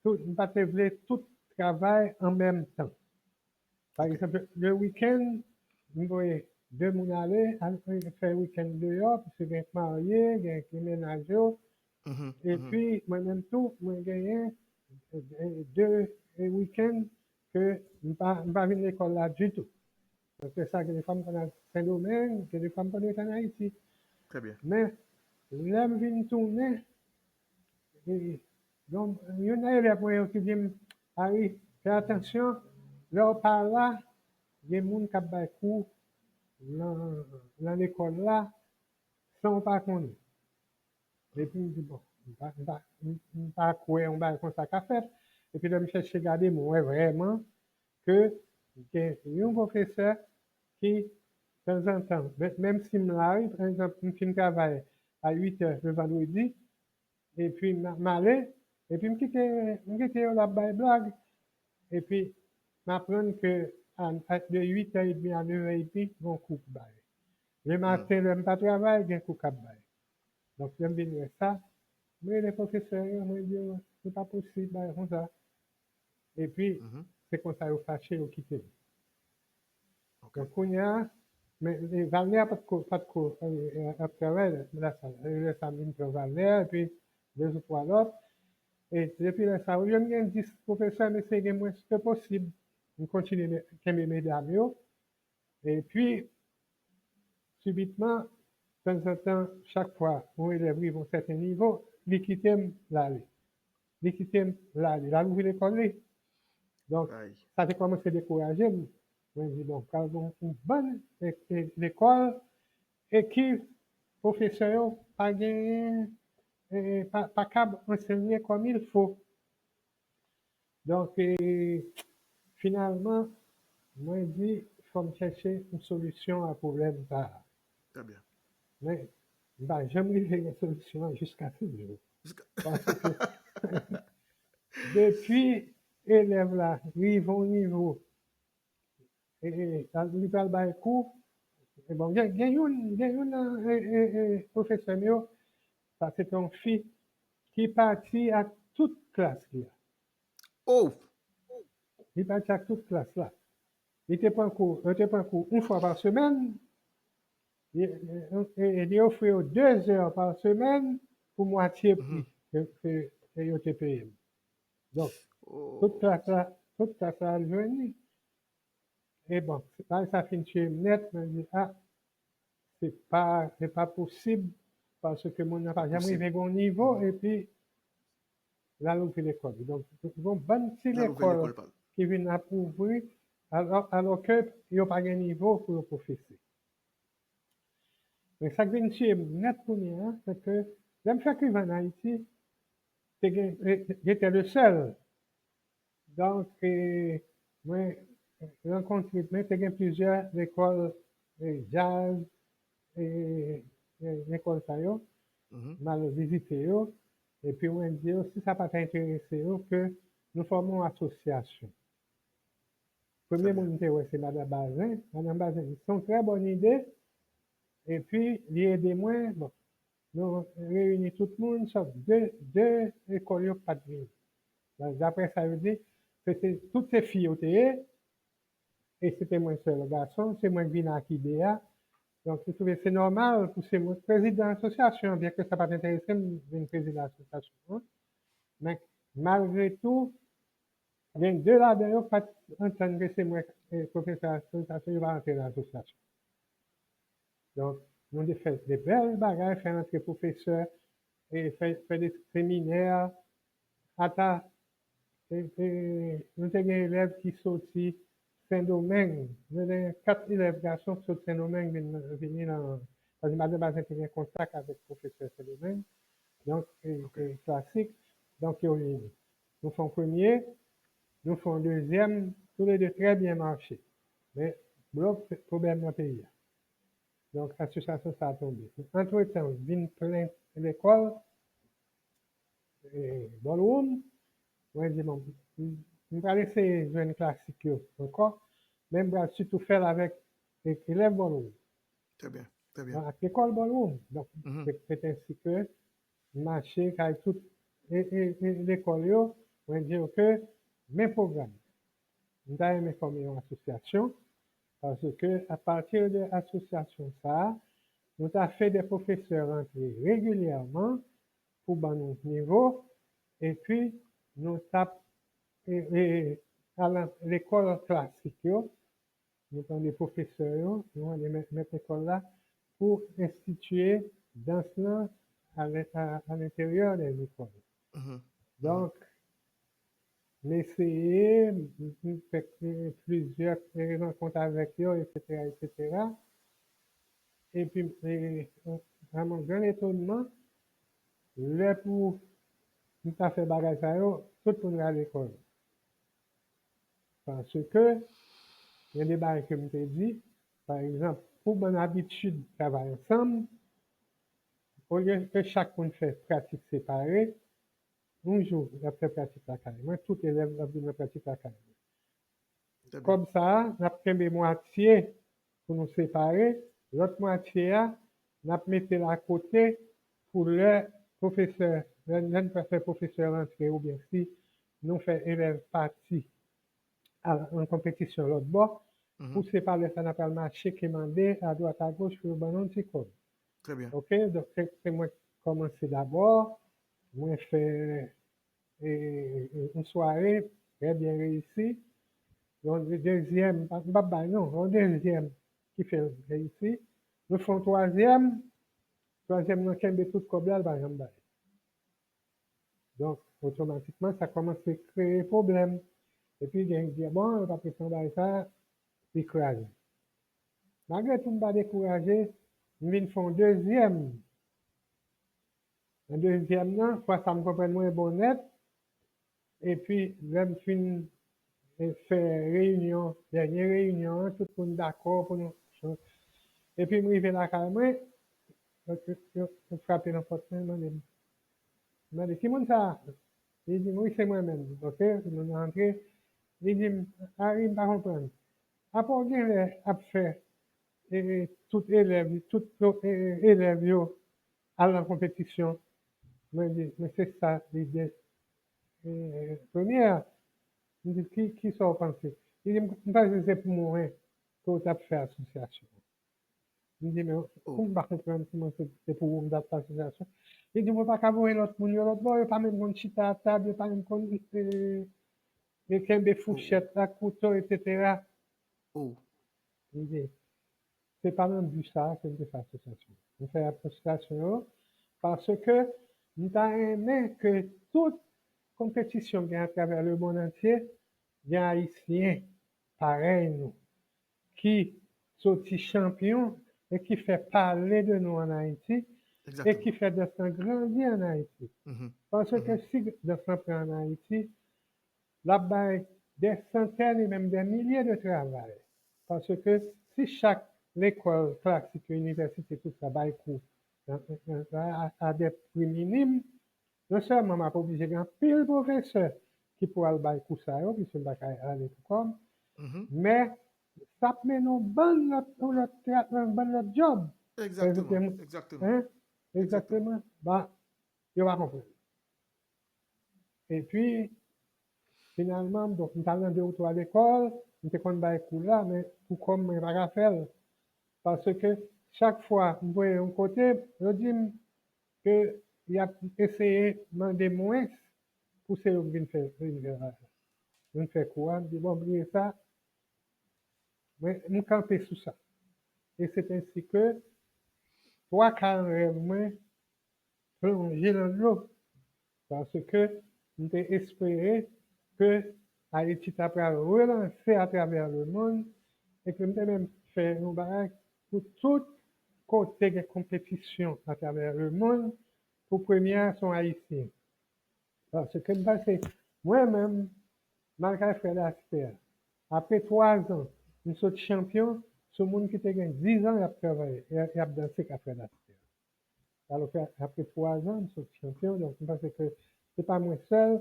tout, m pa te vle tout travay an menm tan. Pa egzanp, le wikenn, m voye de moun ale, al fè wikenn deyò, paske gen k marye, gen ki mennaj yo. Epi, mwen menm tou, mwen genyen, e, de, e, wikenn ke m pa, m pa vin lekòl la ditou. Paske sa, gen de fwa m konn al Sendomeng, gen de fwa m konn ret ann Ayiti. Trè byen. Men, lè m vin tounen, e, donk, youn nan elèv mwen yo ki di m, Harry, fè atansyon, lè w pa la, gen moun k ap bay kou nan, nan lekòl la, san w pa konnen. Epi m di, bon, m pa, m pa, m, m pa kwè yon bagay konsa ka fèt. Epi lè m chèche gade, m wè vrèman ke gen yon pwofesè ki, tanzantan, men, menm si m la, wi, pa egzanp, m fin travay a uit è le vandredi, epi m, m ale, epi m kite, m kite yo l ap bay blag, epi m aprann ke a, a, de uit è edmi a nèf è edmi, gen yon kou k bay. Le maten, lè m pa travay, gen kou k ap bay. Donk, lè m vin wè sa, mwen rele pwofesè yo, mwen di yo, se pa posib, bagay konsa. Epi, se konsa yo fache, yo kite m. Donk, kounye a, men, e, Valner pa t ko, pa t ko, e, e, ap travay la, la sa. E, lè sa, m vin pran Valner, epi de ou twa lòt. E depi lè sa, olye m gen dis pwofesè, m eseye gen mwens ke posib. M kontinye me, kenbe medam yo. Epi, sibitman, tanzantan, chak fwa yon elèv rive yon sèten nivo, li kite m, l ale. Li kite m, l ale. L al ouvri lekòl li. Donk, sa te kòmanse dekouraje m. Mwen di, bon, pral gen yon bann e, e, lekòl e ki pwofesè yo pa genyen, e, pa, pa kab ansenye kòm il fo. Donk, e, finalman, mwen di, fò m chèche yon solisyon a pwoblèm sa a. Trè byen. Men, m pa janm rive gen solisyon an jiska se jou. Jiska... Paske, depi elèv la rive yon nivo, e, e, li pral bay kou. E bon, gen, gen youn, gen youn nan, e, e, e, pwofesè m yo, sa se te yon fi ki pati ak tout klas li a. Oh! Li pati ak tout klas la. Li te pran kou, yo te pran kou yon fwa pa semèn, e, e, e, e li ofri yo de zè pa semèn pou mwatye pri ke, ke, ke yo te peye m. Donk, tout klas la, tout klas la al jwenn li. E bon, bagay sa fin tiye m nèt, mwen di, a, se pa, se pa posib, paske moun nan pa janm rive gen yon nivo, epi l al ouvri lekòl li. Donk, gen yon bann ti lekòl ki vin ap ouvri, alò, alò ke yo pa gen nivo pou yo pwofese. Men sa k vin tiye m nèt kounye a, se ke lè m fèk rive ann Ayiti, te gen, j'étais le seul. Donk, e, mwen rankontre, men te gen plizyè lekòl, e, djaz, e, e, lekòl sa yo, m al vizite yo, epi mwen di yo, si sa pa ta enterese yo, ke nou fòme yon asosyasyon. Premye moun m te wè, se madan Bazin. Madan Bazin di, se yon trè bòn ide, epi li ede mwen, bon, nou reyini tout moun, sòf de, de lekòl yo k pa t vini. Donk, daprè sa yo di, se, se, tout se fi yo te ye, e se te mwen sèl gason, se mwen k vin ak ide a. Donk, se twouve se nòmal pou se mwen k prezidan asosyasyon an, byenke sa pa t enterese m vin prezidan asosyasyon an. Men, malgre tou, gen de ladan yo pa t antann ke se mwen, eh, pwofesè asosyasyon, yo pa antre nan asosyasyon. Donk, nou te fè de bèl bagay, fè antre pwofesè, e fè, fè de seminè, ata, e, e, nou te gen elèv ki soti Sendomeng. Nou te gen kat elèv gason ki soti Sendomeng vin, vini nan, paske madan Bazin te gen kontak avèk pwofesè Sendomeng, donk, e, e, klasik, donk yo vini. Nou fè yon premye, nou fè yon dezyèm, tou le de trè byen mache. Men, blòk pwoblèm nan peyi a. Donk, asosyasyon sa a tonbe. Antretan, vin plen lekòl, e, ballroom, mwen di, bon, m, m pral eseye jwenn klasik yo ankò, men m pral sitou fè l avèk e, elèv ballroom. Trè byen, trè Bon, byen. ak lekòl ballroom. Donk, Mhm. se, se ensi ke m mache kay tout e, e, e, lekòl yo, mwen di yo ke men pwogram. M ta renmen fòme yon asosyasyon, paske apati de asosyasyon sa a, nou ta fè de pwofesè rantre regilyèman pou ban nou nivo, epi nou t ap e, e, al lekòl klasik yo, nou mande pwofesè yo, nou mande mèt, mèt lekòl la pou enstitiye dans lan a, a, a lenteryè de lekòl. Mhm. Donk, m eseye, m, m fè, e, plizyè, e, rankont avèk yo, etsetera, etsetera. Epi, e, a mon gran etonman, lè pou m ta fè bagay sa yo, tout moun al lekòl. Paske, gen de bagay ke m te di, pa egzanp, pou bann abitid travay ansanm, olye ke chak moun fè pratik separe, yon jou, y ap fè pratik lakay mwen, tout elèv ap vin nan pratik lakay mwen. Trè byen. Kòb sa a, n ap kenbe mwatye pou nou separe, lòt mwatye a, n ap mete l akote pou lè pwofesè, lè, lè n fè pwofesè rantre oubyen si nou fè elèv pati a, an konpetisyon lòt bò, Mhm. pou se pa lè sa n ap al mache kemande adwat agoch pou yo ban nou yon ti kòb. Trè byen. Ok, donk se, se mwen ki kòmanse dabò, mwen fè e, e, yon sware trè byen reyisi. Yon dezyèm, m p ap bay non, yon dezyèm ki fè l reyisi. Nou fè yon twazyèm, twazyèm nan kenbe tout kòb la, l pa janm bay. Donk, otomatikman, sa kòmanse kreye pwoblèm. Epi, gen ki di, bon, yo pa t fè bagay sa, li kraze. Malgre tou, m pa dekouraje, m vin fè yon dezyèm. Nan dezyèm nan, fwa sa m konprann mwen bon nèt. Epi, lè m fin, e, fè reyinyon, dènye reyinyon an, tout moun dakò pou nou. Epi, m rive lakay mwen, yo, yo, yo, yo frape nan pòt mwen, mande m, mande, "Ki moun sa a?" Li di m, "Wi, se mwen menm." Ok, moun nan antre. Li di m, "Ari, m pa konprann. Apa w genlè ap fè, e, e, tout elèv, tout, e, e, elèv yo al nan konpetisyon?" Mwen di, "Men se sa lide, e, premye a." M di, "Ki, ki sa w panse?" Li di, "M, m panse se pou mwen ke w t ap fè asosyasyon." M di, "Men, Oh. pou m pa konprann kòman se, se pou ou m t ap fè asosyasyon." Li di, "Mwen pa ka voye lòt moun yo lòt bò, yo pa menm konn chita a tab, yo pa menm konn, e, e, kenbe fouchèt ak kouto, etsetera." Oh. M di, "Se pa nan bi sa a ke m te fè asosyasyon. M fè asosyasyon yo paske m ta renmen ke tout konpetisyon gen atravè lemonn antye, gen Ayisyen parèy nou ki soti chanpyon e ki fè pale de nou ann Ayiti e Egzakteman. ki fè dans lan grandi ann Ayiti." Mhm. Paske Mhm. si dans lan pran ann Ayiti, l ap bay dè santèn e menm dè milye de travay. Paske si chak lekòl klasik, inivèsite, tout sa bay kou nan, nan, nan, a, a dè pri minim, non sèlman m ap oblije gen anpil pwofesè ki pou al bay kou sa yo, piske m pa ka ale pou kò m, Mhm. men sa ap mennen yon bann lòt, yon lòt, yon bann lòt djòb. Egzakteman, egzakteman. Hein? Egzakteman. Ba, yo pa konprann. Epi, finalman, donk, m t al nan de ou twa lekòl, m te konn bay kou la, men pou kò m, mwen pa ka fè l. Paske chak fwa m voye yon kote, yo di m ke y ap eseye mande mwens pouse yo vin fè, vin fè, vin fè kou a. M di, bon, bliye sa, mwen, m kanpe sou sa. E se ensi ke twa ka nan rèv mwen plonje nan dlo. Paske m te espere ke Ayiti ta pral relanse atravè lemonn, e ke m te menm fè yon bagay pou tout kote gen konpetisyon atravè lemonn, pou premye a se yon Ayisyen. Paske m panse, mwen menm, m al kay Fred Astaire. Apre twa zan, m sot chanpyon sou moun ki te gen diz an y ap travay, y ap, y ap danse ka Fred Astaire. Alò ke apre twa zan, m sot chanpyon, donk m panse ke se pa mwen sèl,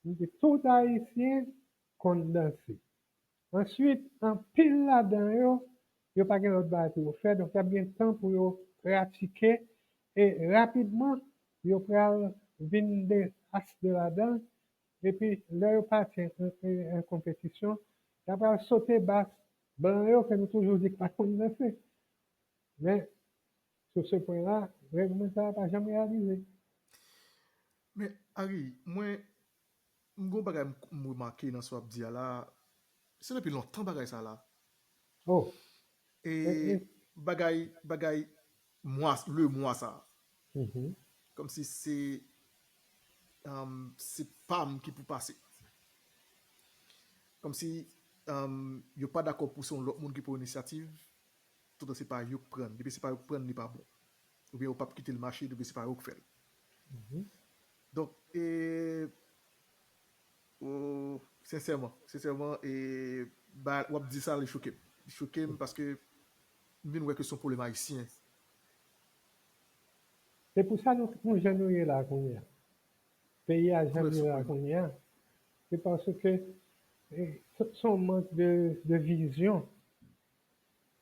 m di tout Ayisyen konn danse. Answit, anpil ladan yo, yo pa gen lòt bagay pou yo fè, donk y ap gen tan pou yo pratike, e rapidman, yo pral vin de as de ladan, epi lè yo pati an, an, an konpetisyon, y ap pral sote bas blan yo ke nou toujou di k pa konn danse. Men, sou se pwen la, rèv mwen sa a pa janm reyalize. Men, Harry, mwen, m gon bagay m, m remake nan sa w ap di a la, se depi lontan bagay sa la. Oh, E e, e, bagay, bagay mwa, le mwa sa. mhm. Kòmsi se, um, se pa m ki pou pase. Kòmsi, um, yo pa dakò pou se yon lòt moun ki pran inisyativ, toutan se pa yo k pran. Depi se pa yo k pran, li pa bon. Oubyen yo p ap kite l mache, depi se pa yo k fè l. Mhm. Donk, e, o, sensèman, sensèman, e, ba, w ap di sa, li choke m. Li choke m paske m vin wè ke se yon pwoblèm ayisyen. Se pou sa nou, nou jan nou ye la kounye a. Peyi a jan li ye la kounye a. Se paske e, se se yon mank de, de vizyon.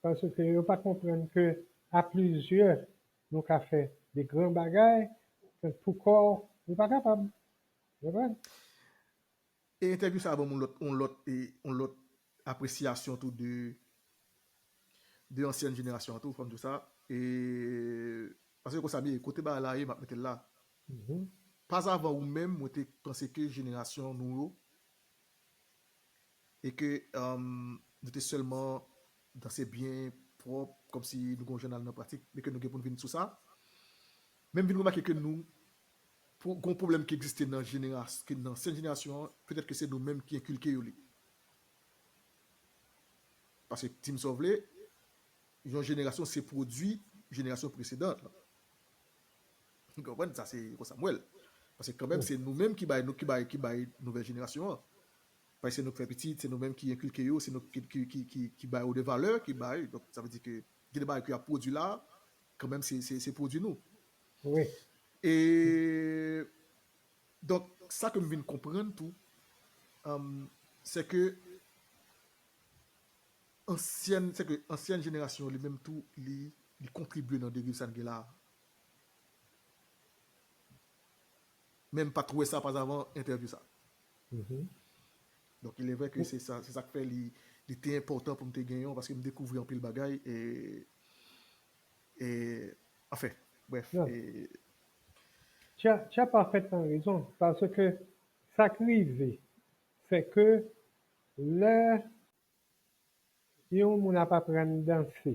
Paske yo pa konprann ke a plizyè, nou ka fè de gran bagay, pou kò w, ou pa kapab. Ou konprann? E entèvyou sa a ban m yon lòt, yon lòt, e, yon lòt apresyasyon tou de, de ansyen jenerasyon an tou, fò m di w sa. E, paske konsa m ye, kote bagay la ye, m ap mete l la. Mhm. Pazavan ou menm, mwen te panse ke jenerasyon nou yo, e ke, um, nou te sèlman danse byen, pwòp, kòmsi nou gon jènal nan pratik, men ke nou gen pou n vin sou sa. Men m vin remake ke nou, pou, gon pwoblèm ki egziste nan jeneras-, ke nan ansyen jenerasyon an, petèt ke se nou menm ki enkilke yo li. Paske, di m sa w vle, yon jenerasyon se pwodui jenerasyon presedan an. Ou konprann? Sa se konsa m wè l. Paske kanmenm, se nou menm ki bay, nou, ki bay, ki bay nouvèl jenerasyon an. Paske se nou k fè pitit, se nou menm ki enkilke yo, se nou ki, ki, ki, ki, ki bay yo de valè, ki bay. Donk, sa vle di ke gen de bagay ke y ap pwodui la, kanmenm, se, se, se pwodui nou. Wi. E, donk, sa ke m vin konprann tou, um, se ke ansyèn, se ke ansyèn jenerasyon li menm tou, li, li kontribye nan deriv sa n gen la a. Men m pa t wè sa pazavan entèvyou sa. Mhm. Donk, il est vrai ke se sa, se sa k fè li, li te enpòtan pou m te genyen w, paske m dekouvri anpil bagay, e, e, anfen, brèf, Non. E, Tu as, tu as parfaitement raison, paske sa k rive, se ke lè yon moun ap aprann danse,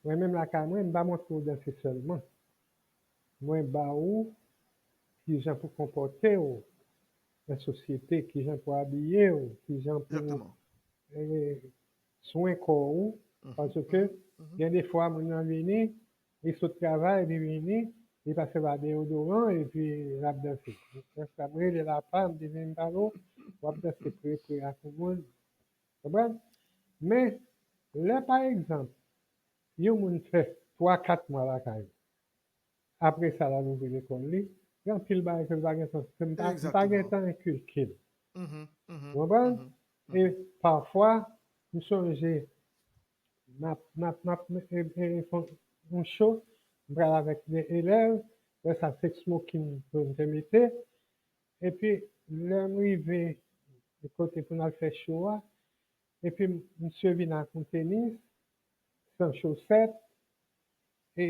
mwen menm lakay mwen, m pa montre w danse sèlman. Mwen ba ou kijan pou konpòte w nan sosyete, kijan pou abiye w, kijan pou egzakteman. e, swen kò ou, Mhm. Paske gen de fwa moun nan vini, li sot travay, li vini, li pase pa deyodoran, epi l ap danse. Sa m rele l apa, m di vin pale w, w ap danse pre pre ak yon moun. Konprann? Men, lè pa egzanp, yon moun fè twa kat mwa lakay ou, apre sa l al ouvri lekòl li, gen anpil bagay ke l pa gen tan, ke m pa, m pa gen Egzakteman. Tan enkilke l. Mhm, mhm, Konprann? mhm, E mhm. pafwa, m sonje, m ap, m ap, m ap e, e, fè yon cho, m pral avèk de elèv, lè sa se smoking pou m te mete. Epi, lè m rive kote pou n al fè cho a, epi misye vin ak yon tenis, san chosèt, e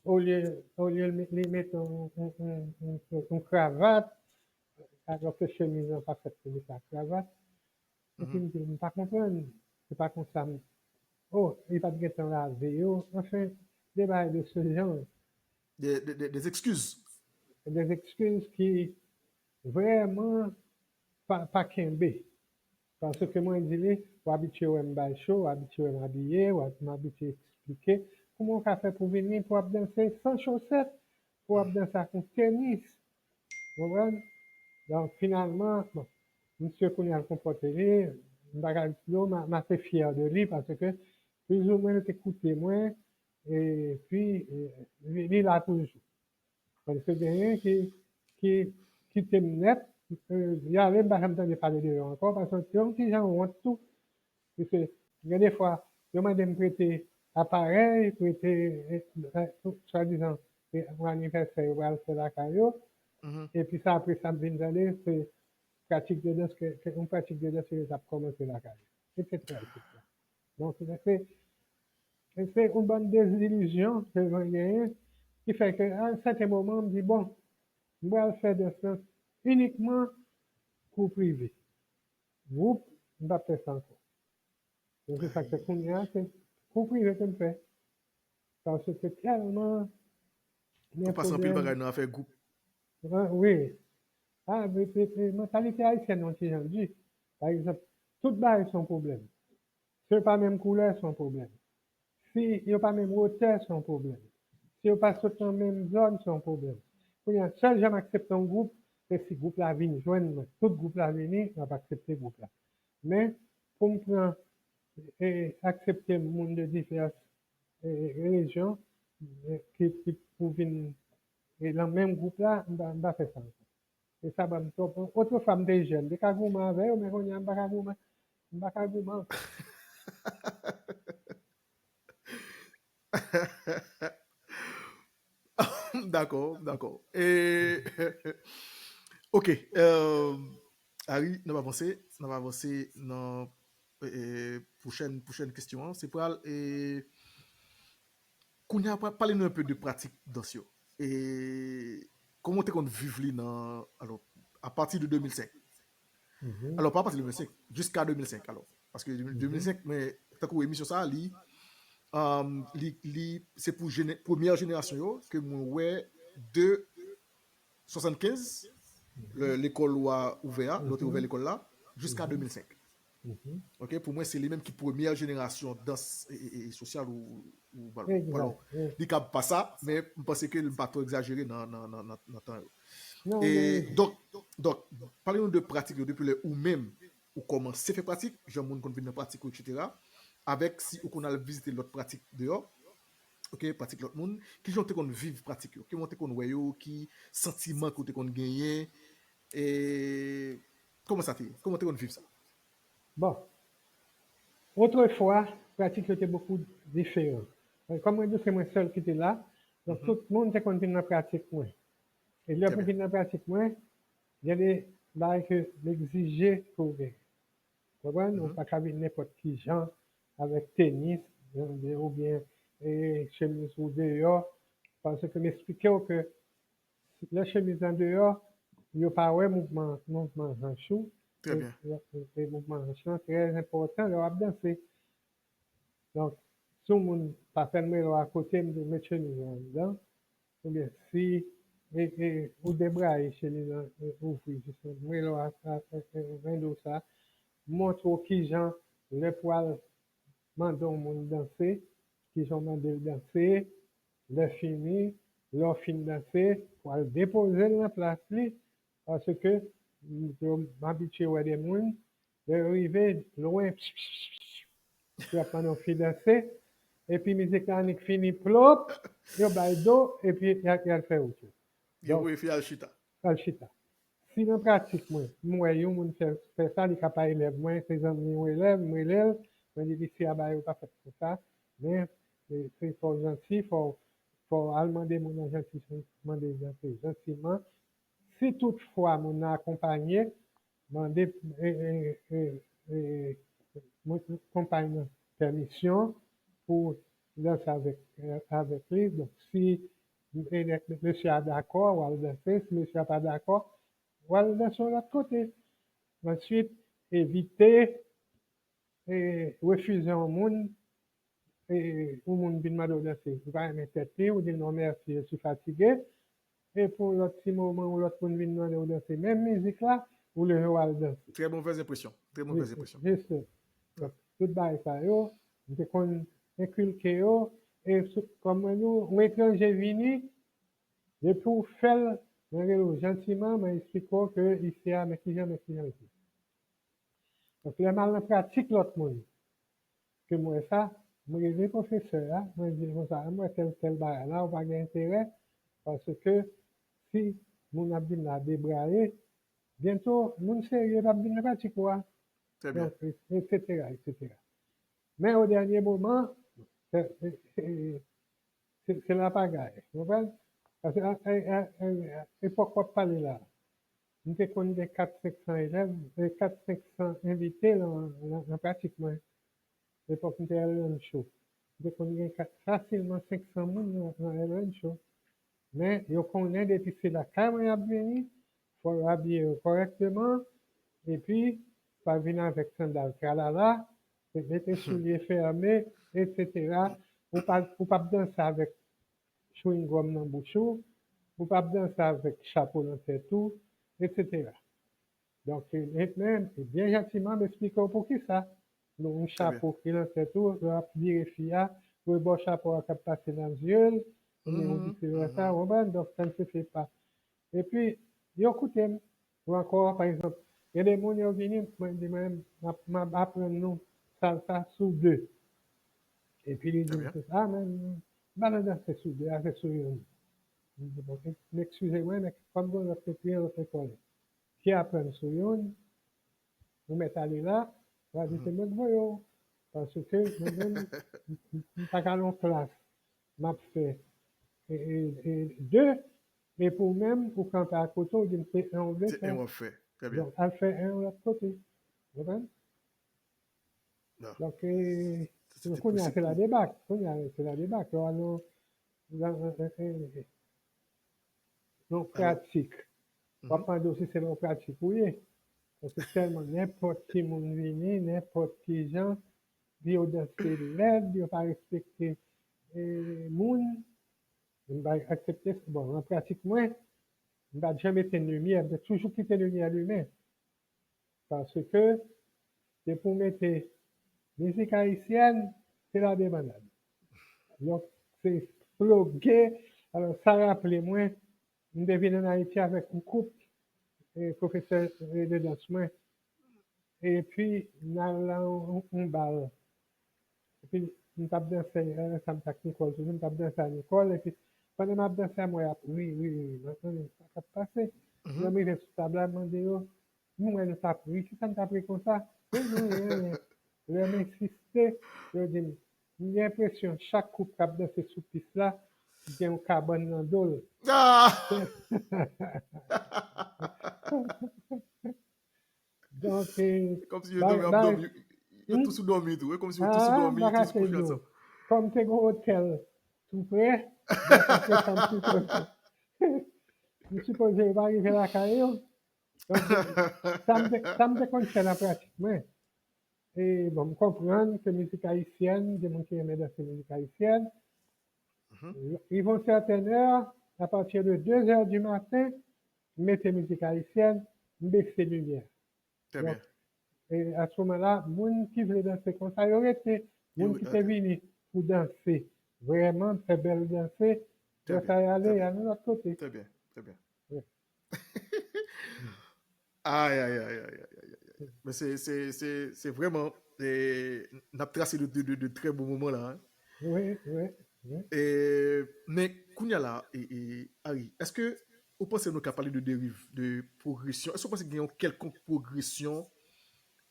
olye, olye li, li mete yon, yon, yon, yon, yon kravat, alòske chemiz lan pa fèt pou li pa kravat. Epi m di, m pa konprann. Se pa konsa m. Oh, li pa t gentan lave yo. Anfen, de bagay de se jan. Des, des, des excuses. Des excuses ki vrèman pa, pa kenbe. Paske mwen di li, ou abitye wè m bay cho, ou abitye wè m abiye, ou ab- m abitye eksplike. Kouman w ka fè pou vini pou w ap danse san chosèt, pou w ap danse ak yon tenis? Konprann? Donk, finalman, bon, misye kounye a l konpòte li, m pa ka di w, m a- m ase fyè de li paske plizoumwen l te koute mwen, epi e, li, li la toujou. Paske genyen ki, ki kite m nèt, e, y ale, m pa janm tande pale de yo ankò, paske se yon ti jan wont tou. Paske gen de fwa, yo mande m prete aparèy, prete, e, e, swadizan, e, pou anivèsè yo pral fè lakay yo. Epi sa, apre sa, m vin tande, se pratik de dans, ke, ke yon pratik de dans ke yo t ap kòmanse lakay yo, etsetera, etsetera. Donk, se, se, se yon bann dezilizyon ke mwen genyen, ki fè ke, a yon sèten moman, m di, bon, m pral fè dans lan inikman kou prive. Gwoup, m p ap fè sa ankò. Donk, se sa k fè kounye a, se kou prive ke m fè. Paske tèlman Ou pase anpil bagay nan afè gwoup. Wi. A, men, men, men, mantalite ayisyèn yon ti jan di. Pa egzanp, tout bagay se yon pwoblèm. Si yo pa menm koulè, se yon pwoblèm. Si yo pa menm wotè, se yon pwoblèm. Si yo pa sot nan menm zòn, se yon pwoblèm. Kounye a, sèl jan m aksepte yon gwoup, se si gwoup la vin jwenn mwen. Tout gwoup la vini, m ap aksepte gwoup la. Men, pou m pran e aksepte moun de divès e, rejyon e, ki, ki pou vin e, nan menm gwoup la, m pa, m pa fè sa ankò. E sa ban m twòp. Otrefwa, m te jèn, m te ka goumen avè yo, men kounye a, m pa ka goumen. M pa ka goumen ankò. Dakò, dakò. E, ok. Euh, Harry, n ap avanse. N ap avanse nan e, pwochèn, pwochèn kesyon an. Se pral e, kounye a, pale nou enpe de pratik dans yo. E kòman w te konn viv li nan, alò, apati de de mil senk? Alò, pa apati de de mil senk, jiska de mil senk, alò. Paske de mil senk, men tankou emisyon sa a, li, um, li, li se pou jene, premyè jenerasyon yo ke mwen wè de swasannkenz, lè lekòl ou a ouvè a, lè w te ouvè lekòl la, jiska de mil senk. Ok, pou mwen, se li menm ki premyè jenerasyon dans e, e, e sosyal ou, ou balon. Li kab pa sa, men m panse ke m pa twò egzajere nan, nan, nan, nan, nan tan yo. E donk, donk, pale nou de pratik yo depi lè ou menm ou kòmanse fè pratik, jan moun konn vin nan pratik ou, etsetera. Avèk si ou konn al vizite lòt pratik deyò, ok, pratik lòt moun, kijan w te konn viv pratik yo? Kijan w te konn wè yo? Ki santiman ke w te konn genyen? E kòman sa te ye? Kòman w te konn viv sa? Bon. Otrefwa, pratik yo te bokou diferan. Kòm mwen di w, se mwen sèl ki te la, donk tout moun te konn vin nan pratik mwen. E lè pou vin nan pratik mwen, gen de bagay ke m egzije pou w gen. Konprann? Ou pa ka vin nenpòt ki jan avèk tenis oubyen e, chemiz ou deyò. Paske m eksplike w ke lè chemiz lan deyò, yo pa wè mouvman, mouvman hanch ou. Trè byen. E mouvman hanch lan trè enpòtan lè w ap danse. Donk, si yon moun pa fè l, m rele w akote, m di w met chemiz lan anndan. Oubyen si e, e, ou debraye chemiz lan, e, ouvri jis m rele w a, a, e, e, mande w sa, montre w kijan lè pou al mande yon moun danse, kijan w mande l danse, lè fini, lè w fin danse, pou al depoze l nan plas li, paske m, m abitye wè de moun, lè yo rive lwen, y ap mande yon fi danse, epi mizik la annik fini, plop, yo bay do, epi y al, y al fè wout yo. Yo voye fi al chita. Al chita. Si nan pratik mwen, m wè yon moun fè, fè sa, li ka pa elèv mwen, se zanmi yon elèv, m rele l, mwen di li, "Mesye a ba yo pa fèt konsa, men e, se fò w janti, fò, fò w al mande moun nan janti, mande l danse jantiman." Si toutfwa moun nan akonpanye, mande e, e, e, e, mwen, konpay nan pèmisyon pou danse avèk, e, avèk li. Donk, si e, mesye a dakò, w al danse. Si mesye a pa dakò, w al danse yon lòt kote. Answit, evite e, refize yon moun, e, yon moun vin mande w danse, ou pa renmen tèt li, ou di l non mèsi, je suis fatigué. E pou yon lòt ti moman, yon lòt moun vin mande w danse menm mizik la, ou leve w al danse. Très mauvaise impression. Très mauvaise impression. Jis, jis. Donk, tout bagay sa yo, m te konn enkilke yo, e sou, kòm mwen di w, yon etranje vini, depi w fè l, mwen rele w jantiman, mwen eksplike w ke isi a, men kijan, men kijan, men kijan. Donk, lè m al nan pratik lòt moun, ke m wè sa, mwen rele pwofesè a, mwen di l konsa, mwen wè tèl, tèl bagay la, ou pa gen enterè, paske si moun ap vin la debraye, byento, moun serye p ap vin nan pratik ou a. Très bien. Donk, et cetera, et cetera. Men o dènye moman, se, se, se, se la pagay, ou konprann? Paske a, a, a, a, epòk w ap pale la, m te konn gen kat, senk san elèv, e, kat, senk san envite nan, nan, nan pratik mwen. Epòk m te al rancho. M te konn gen kat, fasilman senk san moun nan, nan El Rancho. Men, yo konnen depi se lakay mwen y ap vini, fò yo abiye yo kòrèkteman, epi pa vin avèk sandal tralala, mete soulye fèmen, et cetera. Ou pa, ou p ap danse avèk chewing-gum nan bouch ou, ou p ap danse avèk chapo nan tèt ou, et cetera. Donk, e, e, men, e byen jantiman, m eksplike w poukisa. Yon chapo ki nan tèt ou, lè w ap vire fi a, rebò chapo a k ap pase nan zye l, oubyen ou vise vèsa, ou konprann? Donk, sa n se fè pa. Epi, yo koute m. Ou ankò, pa egzanp, gen de moun yo vini, mwen di mwen, m ap, m ap aprann nou salsa sou de. Epi li di m konsa, ah, men, m pa nan danse sou de, a se sou youn. M di, bon, m eskize mwen, men kòm gen lòt peyi, lòt lekòl ki aprann sou youn, ou mèt ale la, ou a di se mwen k voye w. Paske mwen menm, m, m, m pa ka nan yon klas, m ap fè e, e, e, de, epi ou menm, ou kanpe akote, ou di m se en ou vle fè. Se en w ap fè. Trè byen. Donk, al fè en yon lòt kote. Ou konprann? Donk, e, kounye a, se la debak. Kounye a, se la debak. Lè w al nan, nan, nan, nan, nan pratik, w ap mande w si se nan pratik ou ye. Paske tèlman nenpòt ki moun vini, nenpòt ki jan, yo danse lèd, yo pa respekte, e, moun. M pa aksepte, bon, nan pratik mwen, m pa t janm etenn limyè, m te toujou kite limyè limen. Paske, depi w mete mizik ayisyèn, se la debandad. Donk, se ploge, alò, sa raple mwen, m te vin ann Ayiti avèk yon koup, e, pwofesè, e, de dans mwen. Epi, n al nan yon, yon bal. Epi, m t ap danse, e, ansanm ak Nicole toujou, m t ap danse ak Nicole, epi pandan m ap danse a, m wè y ap ri, ri, ri, ri. Mwen konnen sa k ap pase. Lè m rive sou tab la, m mande yo, m wè nou t ap ri, kisa n t ap ri konsa? Yo di m anyen, anyen. Lè m ensiste, yo di m, m gen enpresyon chak koup k ap danse sou pis la, gen yon kabann nan do l. Ah! Donk, e, kòmsi yo dòmi, ap dòmi. Yo tous dòmi tou, e kòmsi yo tous dòmi, yo tous kouche ansanm. Kòm te gen yon otèl tou pre, donk, se chanm tou pre. M sipoze yo pa rive lakay yo. Donk, sa m te, sa m te konn fè nan pratik mwen. E, bon, m konprann ke mizik ayisyèn, gen moun ki renmen danse mizik ayisyèn. Rive yon sètèn è, apati de de zè di maten, m mete mizik ayisyèn, m bese limyè. Trè byen. Donk, e, a se moman la, moun ki vle danse konsa, yo rete. Moun ki te vini pou danse, vrèman fè bèl danse, lè sa y ale, y al yon lòt kote. Trè byen, trè byen. Ay, ay, ay, ay, ay, ay, ay. Men se, se, se, se vrèman, e, n ap trase de, de, de, de trè bon moman la, hein. Wi, wi, wi. E, men kounye a la, e, e, Harry, èske ou panse nou ka pale de deriv, de pwogresyon? Èske ou panse gen yon kèlkonk pwogresyon,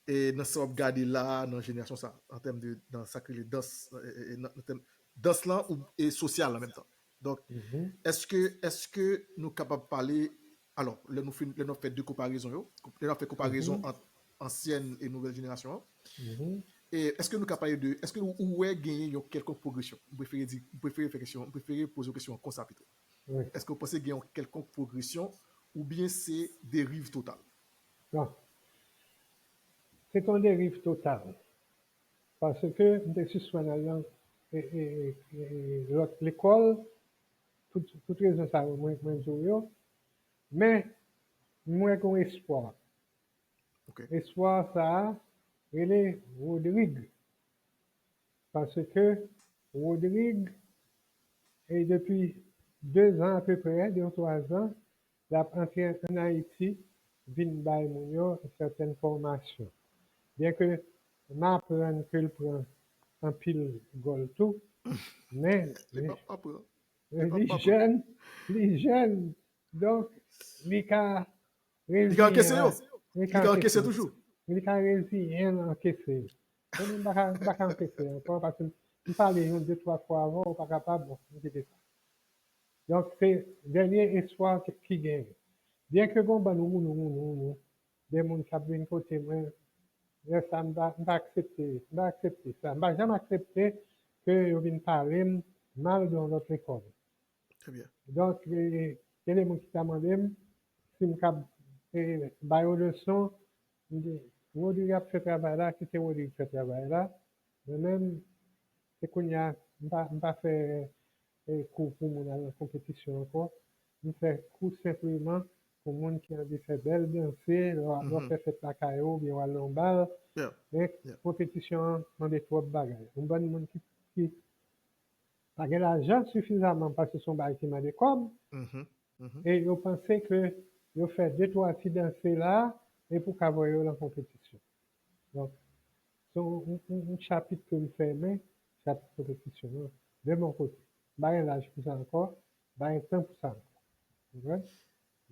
e, nan sa w ap gade la, nan jenerasyon sa, an tèm de, nan sa k rele dans, e, e, e, nan, nan tèm dans lan ou, e sosyal an menm tan? Donk, èske, èske nou kapab pale, alò, lè nou fin, lè nou ap fè de konparezon yo, lè nou ap fè konparezon ant ansyèn e nouvèl jenerasyon an, e èske nou ka pale de, èske ou, ou wè genyen yon kèlkonk pwogresyon? M prefere di, m prefere fè kesyon, m prefere poze w kesyon an konsa pito. Èske w panse gen yon kèlkonk pwogresyon oubyen se deriv total? Non. Se yon deriv total. Paske m te sispann al nan e, e, e, e, lòt lekòl, tout, tout rezon sa yo mwen, mwen di w yo. Men, mwen gen yon espwa. Ok. Espwa sa a rele Rodrig. Paske Rodrig, e depi de zan apeprè, de ou twa zan, l ap antre ann Ayiti, vin bay moun yo sètèn fòmasyon. Byen ke m aprann ke l pran anpil gòl tou, men Li pa pa pran. li jèn, li jèn, donk li ka Li ka ankese yo. li Li ka ankese toujou. Li ka reziyen l ankese yo. Mwen menm m pa ka, m pa ka ankese ankò, paske m pale yon de twa fwa avan, ou pa kapab, bon, m kite sa. Donk, se dènye espwa ki, ki genyen. Byen ke gon bann wounou, wounou, wounou, de moun k ap vin kote mwen, lè sa m pa, m pa aksepte, m pa aksepte sa. M pa janm aksepte ke yo vin pale m mal de yon lòt lekòl. Trè byen. Donk, e, gen de moun ki ta mande m si m kab e, ba yo leson. M di, Rodrig ap fè travay la, kite Rodrig fè travay la. Mwen menm, se kounye a, m pa, m pa fè e, kou pou moun al nan konpetisyon ankò. M fè kou senpleman pou moun ki anvi fè bèl danse, lè w ap fè fèt lakay ou, oubyen w al nan yon bal. Men konpetisyon an mande twòp bagay. Yon bann moun ki, ki pa gen lajan sifizaman, paske se yon bagay ki mande kòb, e yo panse ke yo fè de twa ti danse la, e pou ka voye yo nan konpetisyon. Donk, se yon, yon, yon, yon chapit ke m fèmen, chapit konpetisyon an, de mon kote. M pa gen laj pou sa ankò, m pa gen tan pou sa ankò. Ou konprann?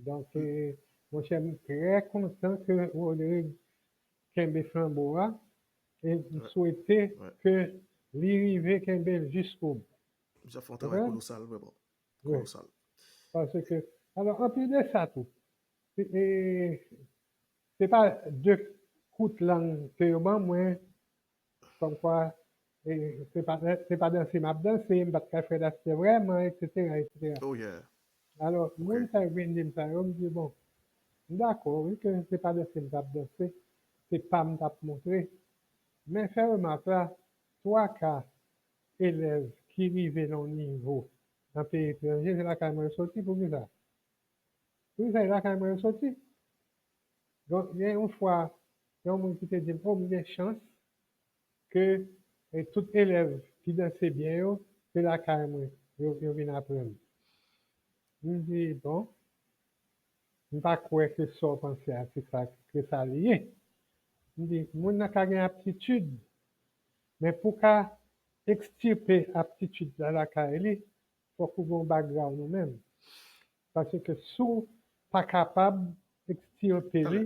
Donk, e, monchè, m trè kontan ke Rodrig kenbe flanbo a, e m swete ke li rive kenbe l jiskobou. Misye ap fè yon travay kolosal, vrèman. Kolosal. Paske, alò, anplis de sa tou, e, e, se pa de kout lang ke yo ban mwen, kòmkwa, e, se pa, se pa danse m ap danse, m pa t ka fè danse vrèman, etsetera, etsetera. Oh, yeah. Alò, moun sa yo vin di m sa yo, m di, bon, m dakò, wi, ke se pa danse m t ap danse, se pa m t ap montre. Men fè remak la, twa ka elèv ki rive nan yon nivo nan peyi etranje, se lakay mwen yo soti, poukisa? Poukisa se lakay mwen yo soti? Donk, gen yon fwa, gen yon moun ki te di m, o, m gen chans ke e, tout elèv ki danse byen yo, se lakay mwen yo, yo vin aprann. M di, bon, m pa kwè ke sa w panse a, se sa, ke sa li ye. M di, moun nan ka gen aptitid, men pou ka ekstirpe aptitid la lakay li, fòk ou gen yon background ou menm. Paske si w pa kapab ekstirpe li,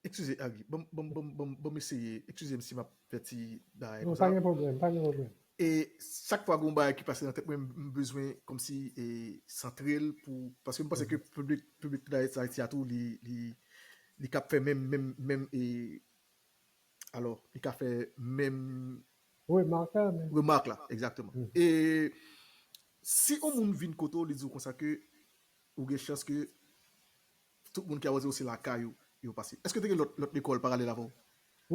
Eskize, Harry, ban m, ban m, ban m, ban m, ban m eseye. Eskize m si m ap fè ti bagay non, konsa. Pa gen pwoblèm, pa gen pwoblèm. E chak fwa gen yon bagay ki pase nan tèt mwen, m bezwen kòmsi e, santre l pou. Paske m panse ke piblik, piblik Ayiti a tou, li, li, li ka fè menm, menm, menm, e, alò, li ka fè menm Remak la, men. Remak la, egzakteman. E si yon moun vin kote w, li di w konsa ke ou gen chans ke tout moun ki ap wè w se lakay ou yo pase. Èske te gen lòt, lòt lekòl paralèl avè w?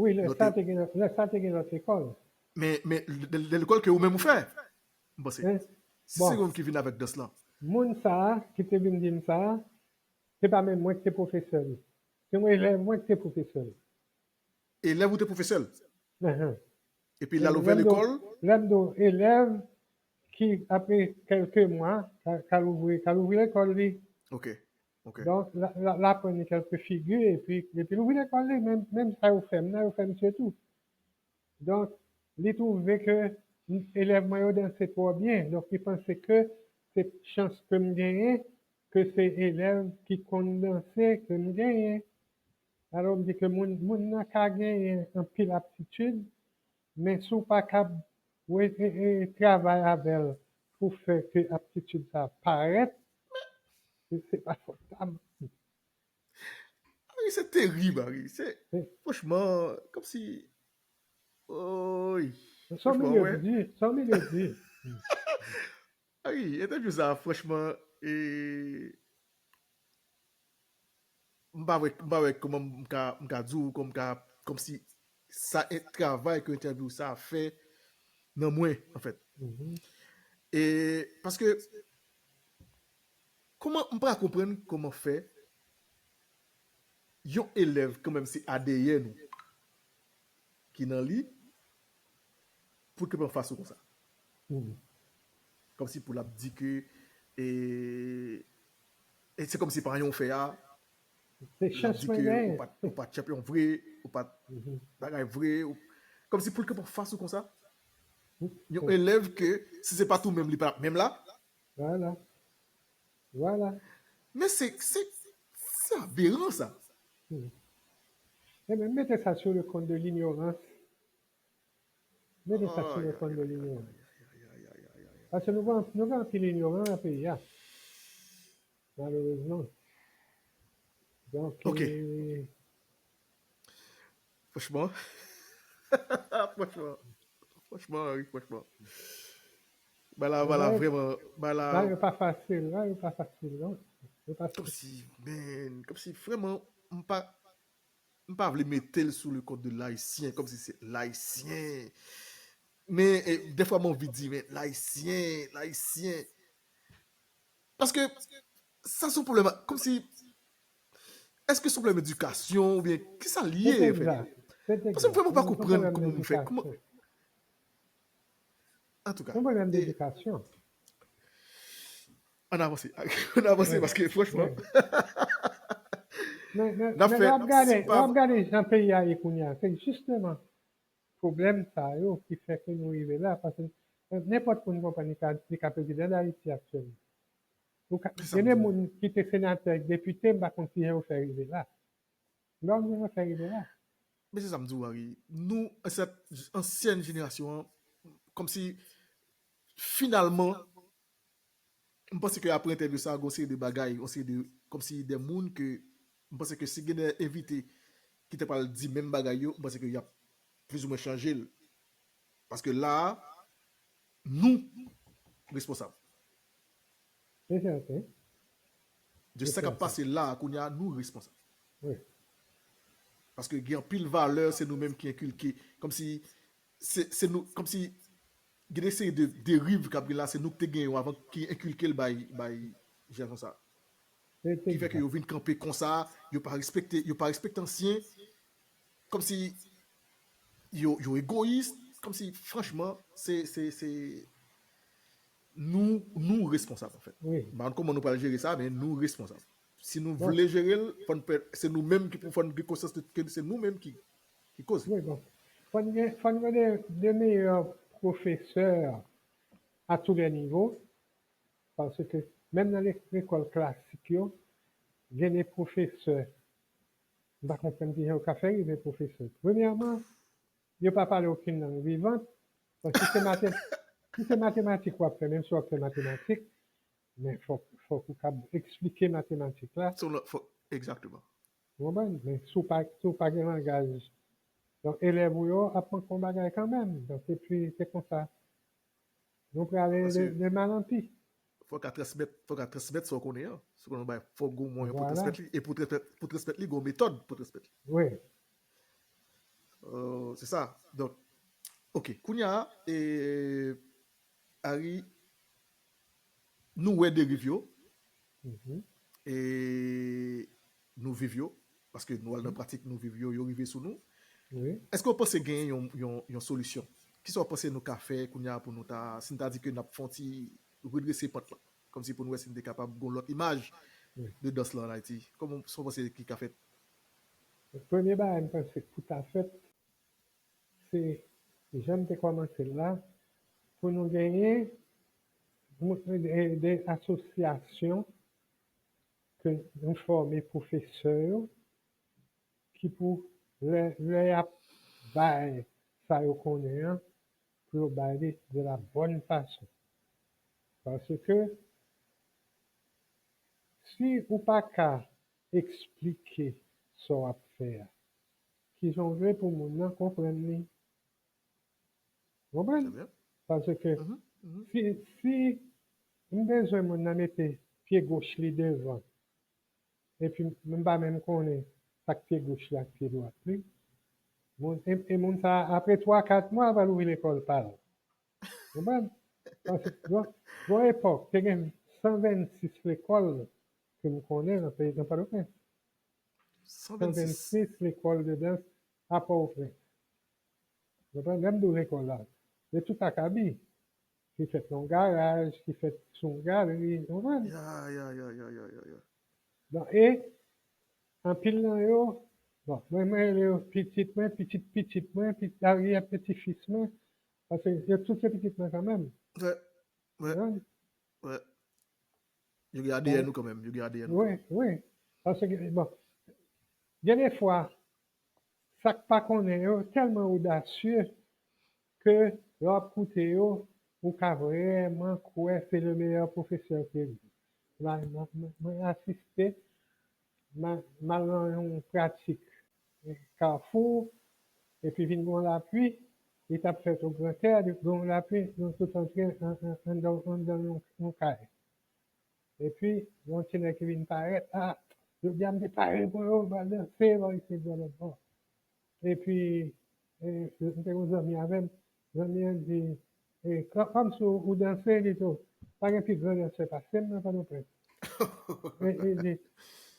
Wi, lè sa te gen, lè sa te gen lòt lekòl. Men, men de, de lekòl ke ou menm ou fè, m panse. Si se yon moun ki vin avèk dans lan. Moun sa a, ki te vin di m sa a, se pa menm mwen ki te pwofesè li. Se yon elèv mwen ki te pwofesè li. Elèv ou te pwofesè l? Ahan. Epi l al ouvè lekòl? Lè m di w elèv ki, apre kèlke mwa, ka, ka l ouvri, ka l ouvri lekòl li. Ok, ok. Donk, l, l, l aprann li kèlke figi, epi, epi l ouvri lekòl li, menm, menm sa yo fè m nan, yo fè misye tou. Donk, li twouve ke elèv mwen yo danse twò byen. Donk, li panse ke se chans ke m genyen, ke se elèv ki konn danse ke m genyen. Alò, m di ke moun, moun nan ka genyen anpil aptitid, men si w pa kab e, e, e, travay avè l pou fè ke aptitid sa parèt, se, se pa fòt pa m. Harry, se terib, Harry. Se, franchman, kòmsi, oy. Sa w milye di, sa w milye di. Harry, entèvyou sa, franchman, e, m pa wè, m pa wè kòman m ka, m ka di w, kòm m ka, kòmsi sa e travay ke entèvyou sa a fè nan mwen, anfèt. E, paske, kòman, m pa konprann kòman fè yon elèv, kanmenm se A D N ou ki nan li, pou l kanpe anfas ou konsa. Kòmsi pou l ap di ke, e, e se kòmsi pa anyen w fè a, l ap di ke ou pa t, ou pa t chanpyon vre, ou pa t bagay vre, ou, kòmsi pou l kanpe anfas ou konsa. Yon elèv ke, si se pa t ou menm, li pa t ap menm la. Vwala. Vwala. Men se, se, se aberan, sa. Ebyen, mete sa sou le kont de linyorans. Mete sa sou le kont de linyorans. Paske nou gen, nou gen anpil inyoran nan peyi a. Malerezman. Donk, Ok. e, Franchman. Franchman. Franchman, wi, franchman. Bagay la, bagay la, vrèman, bagay la, bagay yo pa fasil, bagay yo pa fasil, non. Yo pa fasil. Kòmsi, man, kòmsi vrèman, m pa, m pa vle mete l sou le kont de l Ayisyen, kòmsi se l Ayisyen. Men, e, dèfwa m anvi di, men l Ayisyen, l Ayisyen. Paske sa se yon pwoblèm, kòmsi, èske se yon pwoblèm edikasyon oubyen kisa l ye, Fèdi? Paske m vrèman pa konprann kòman moun fè. Kòman, antouka, Yon pwoblèm e, edikasyon. Ann avanse. Ann avanse, paske franchman, Men, men, n ap men fè, lè w ap gade, si lè w pa ap gade jan peyi a ye kounye a, se jisteman pwoblèm sa yo ki fè ke nou rive la, paske, e, nenpòt moun konprann li ka, li ka prezidan Dayiti aktyèlman. Ou ka, Men sa gen m de di w. moun ki te senatè, depite, m pa konn kijan yo fè rive la. M pa konn kijan yo fè rive la. Men se sa m di w, Henry. Nou, ansèt, ansyèn jenerasyon an, kòmsi, finalman, m panse ke apre entèvyou sa a, gen yon seri de bagay, yon seri de, kòmsi de moun ke, m panse ke si gen de envite ki te pral di menm bagay yo, m panse ke y ap plizoumwen chanje l. Paske la a, nou responsab. Se sèten. De Se sa k ap sèten. pase la a, kounye a, nou responsab. Wi. Paske gen anpil valè, se nou menm ki enkilke. Kòmsi, se, se nou, kòmsi, gen de seri de deriv k ap gen la, se nou ki te gen yo avan ki enkilke l bay, bay jèn sa. Se Ki fè ke egzak. yo vin kanpe konsa, yo pa respekte, yo pa respekte ansyen, kòmsi yo, yo egoyis, kòmsi, franchman, se, se, se, nou, nou responsab, anfèt. Wi. M pa konn kòman nou pral jere sa, men nou responsab. Si nou Bon. vle jere l, fò n fè, se nou menm ki pou fò n gen konsyans de, ke se nou menm ki, ki koz. Wi, bon. Fò n gen, fò n gen de, de meilleurs professeurs à tous les niveaux, paske menm nan le-, lekòl klasik yo, gen de pwofesè, m pa konprann kijan yo ka fè rive pwofesè. Premyèman, yo pa pale okenn lang vivant. Bon, si se matem-, si se matematik w ap fè, menm si w ap fè matematik, men fòk, fòk ou kab eksplike matematik la. Sou lòt, fòk, egzakteman. Ou konprann? Men si w pa, si w pa gen langaj, donk, elèv ou yo ap manke yon bagay kanmenm. Donk, epi, se konsa. Nou prale de, Paske de mal an pi. fò w ka transmèt, fò w ka transmèt sa w konnen an. Si w konnen yon bagay, fò w gen yon mwayen pou Vwala. transmèt li. E pou transmèt, pou transmèt li, gen yon metòd pou transmèt li. Wi. Euh, se sa. Donk, ok. Kounye a, e, Harry, nou wè deriv yo. Mhm. E nou viv yo. Paske nou al nan Mhm. pratik, nou viv yo, yo rive sou nou. Wi. Èske w panse genyen yon, yon, yon solisyon? Kisa w panse nou ka fè kounye a pou nou ta, si n ta di ke n ap fè yon ti redrese pant lan? Kòmsi pou nou wè si n te kapab gen yon lòt imaj Wi. de dans lan ann Ayiti. Kòman sa w panse ki ka fèt? Premye bagay, m panse pou ta fèt, se, jan m te kòmanse l la, pou nou genyen de, de asosyasyon ke nou fòme pwofesè yo, ki pou lè, lè y ap bay sa yo konnen an, pou yo bay li de la bonne façon. Paske si ou pa ka eksplike sa w ap fè a, kijan w vle pou moun nan konprann li? Konprann? Trè byen. Paske Mhm, mhm. si, si m bezwen moun nan mete pye goch li devan, epi m pa menm konnen sa k pye goch li ak pye dwat li. Moun, e, e moun sa a, apre twa, kat mwa, l pral ouvri lekòl pa l. Konprann? Paske, bon, bon epòk, te gen san vennsis lekòl ke m konnen nan peyi, nan Pòtoprens. San vennsis. San vennsis lekòl de dans a Pòtoprens. Konprann? Lè m di w lekòl la, se tout akabi ki fèt nan yon garaj, ki fèt sou yon galri, konprann? Ya, ya, ya, ya, ya, ya, ya. Bon, e anpil nan yo, bon, mwen, mwen rele yo pitit mwen, pitit pitit mwen, pitit aryè peti fis mwen, paske yo tout se pitit mwen kanmenm. Wè, wè, wè. Yo gen A D N ou kanmenm, yo gen A D N ou kanmenm. Wi, wi. Paske, bon, gen de fwa, sa k pa konnen yo tèlman odasye ke lè w ap koute yo, ou ka vrèman kwè se le meilleur professeur qui existe. Mwen, mwen, mwen asiste, mwen, mwen al nan yon pratik Kafou, epi vin gen yon lapli, li t ap fèt o Grantè, li gen yon lapli, nou tout antre an, an, anndan, anndan yon, yon kay. Epi, yon ti nèg ki vin parèt, ah, jodi a m te pare pou yo, m pral danse, bò isit, bò lòt bò. Epi, e, m te gen yon zanmi avè m, zanmi an di, e, kò-, kòmsi w, ou danse, li di, pa gen pi gran dansè pase m nan Pòtoprens. E, e, li,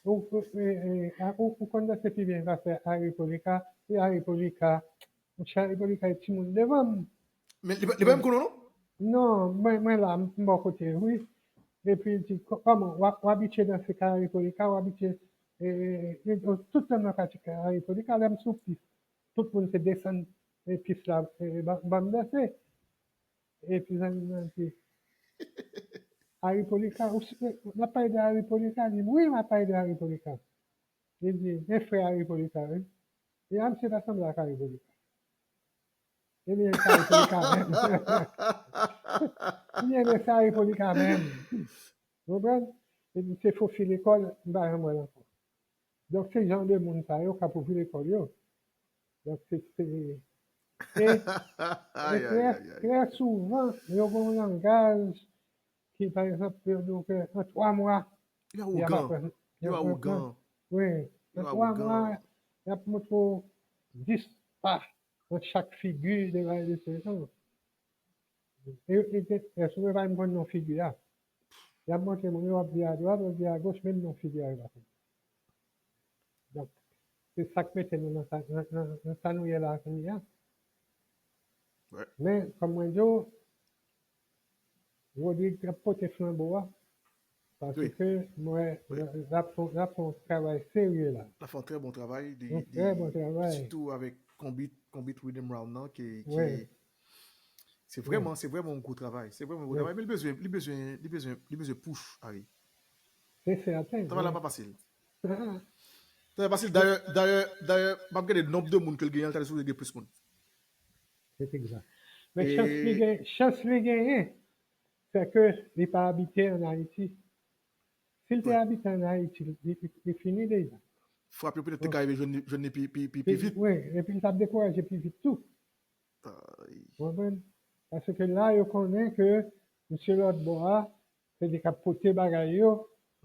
ou, ou, e, e, a, ou, ou konn danse pi byen pase Harry Polika, e Harry Polika, Monchè, Harry Polika e timoun devan m. Men li pa, li pa menm konnen w, non? Non, mwen, mwen la, m bò kote, wi. Epi li di, "Kò-, kòman, w a, w abitye danse ka Harry Polika, w abitye, e, e, e, tout tan nan pratik ka Harry Polika, lè m sou pis, tout moun se desann, e, pis la, e, ban, ban m danse." Epi zanmi m nan di, "Harry Polika, ou s-, w ap pale de Harry Polika?" Li di, "Wi, m ap pale de Harry Polika." Li di, "Men frè Harry Polika, wi." Li di, "A, misye ta sanble ak Harry Polika." Li di, "Harry Polika menm." Li di, "Men se Harry Polika menm." Ou konprann? Li di, "Se fo fi lekòl, m pa janm wè l ankò." Donk, se jan de moun sa yo k ap ouvri lekòl yo. Donk, se, se, e, e trè, trè souvan, yo gen yon langaj ki, pa egzanp, yo di w ke an twa mwa, yo ap aprann, yo ap aprann. Wi, an twa mwa, y ap montre w dis pa nan chak figi de la de se jan. E, e, e, èske w pa menm konn non figi a? Y ap montre moun yo, w ap vire adwat, w ap vire agoch, menm non figi a yo pa konn. Donk, se sa k mete nou nan sa, nan, nan, nan sa nou ye la kounye a. Men, kòm mwen di w, Rodrigue t ap pote flanbo a, paske mwen, l ap fè, l ap fè yon travay serye la. L ap fè yon trè bon travay, li, li, sitou avèk Konbit, Konbit Rhythm Round nan, ki, ki, se vrèman, se vrèman yon gwo travay. Se vrèman yon gwo travay, men li bezwen, li bezwen, li bezwen, li bezwen push, Harry. Se sèten. Travay la pa fasil. Travay fasil. Dayè, dayè, dayè, m ap gade nonb de moun ke l genyen, l ta sipoze gen plis moun. Se egzak. Men chans li gen, chans li genyen, se ke li pa abite ann Ayiti. Si l te abite ann Ayiti, li, li, li fini deja. Frap yo petèt te ka rive jwenn, jwenn li pi, pi, pi, pi vit. Wi, epi l t ap dekouraje pi vit tou. Ou konprann? Paske la, yo konnen ke misye lòt bò a, se li k ap pote bagay yo,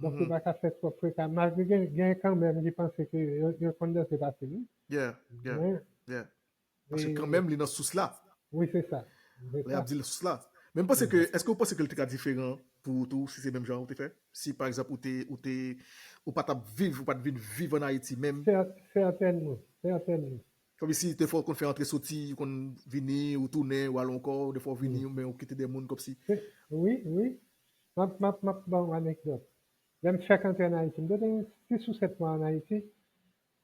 donk yo pa ka fè twòp freka, malgre gen, gen kanmenm ki panse ke yo, yo konn danse pase nou. Yeah, yeah, yeah. Paske kanmenm, li nan sous la. Wi, se sa. Lè y ap di l sous la. Men m panse ke, èske w panse ke l te ka diferan pou ou tou, si se menm jan ou te fè? Si, pa egzanp, ou te, ou te, ou pa t ap viv, ou pa t vin viv ann Ayiti menm? Sètènman, sètènman. Kòmsi te fè w konn fè antre soti, ou konn vini, ou tounen, ou al ankò, defwa w vini, men ou kite de moun kòmsi. Wi, wi. M ap, m ap, m ap ba w anekdòt. Lè m fèk antre ann Ayiti, m te gen sis ou sèt mwa ann Ayiti,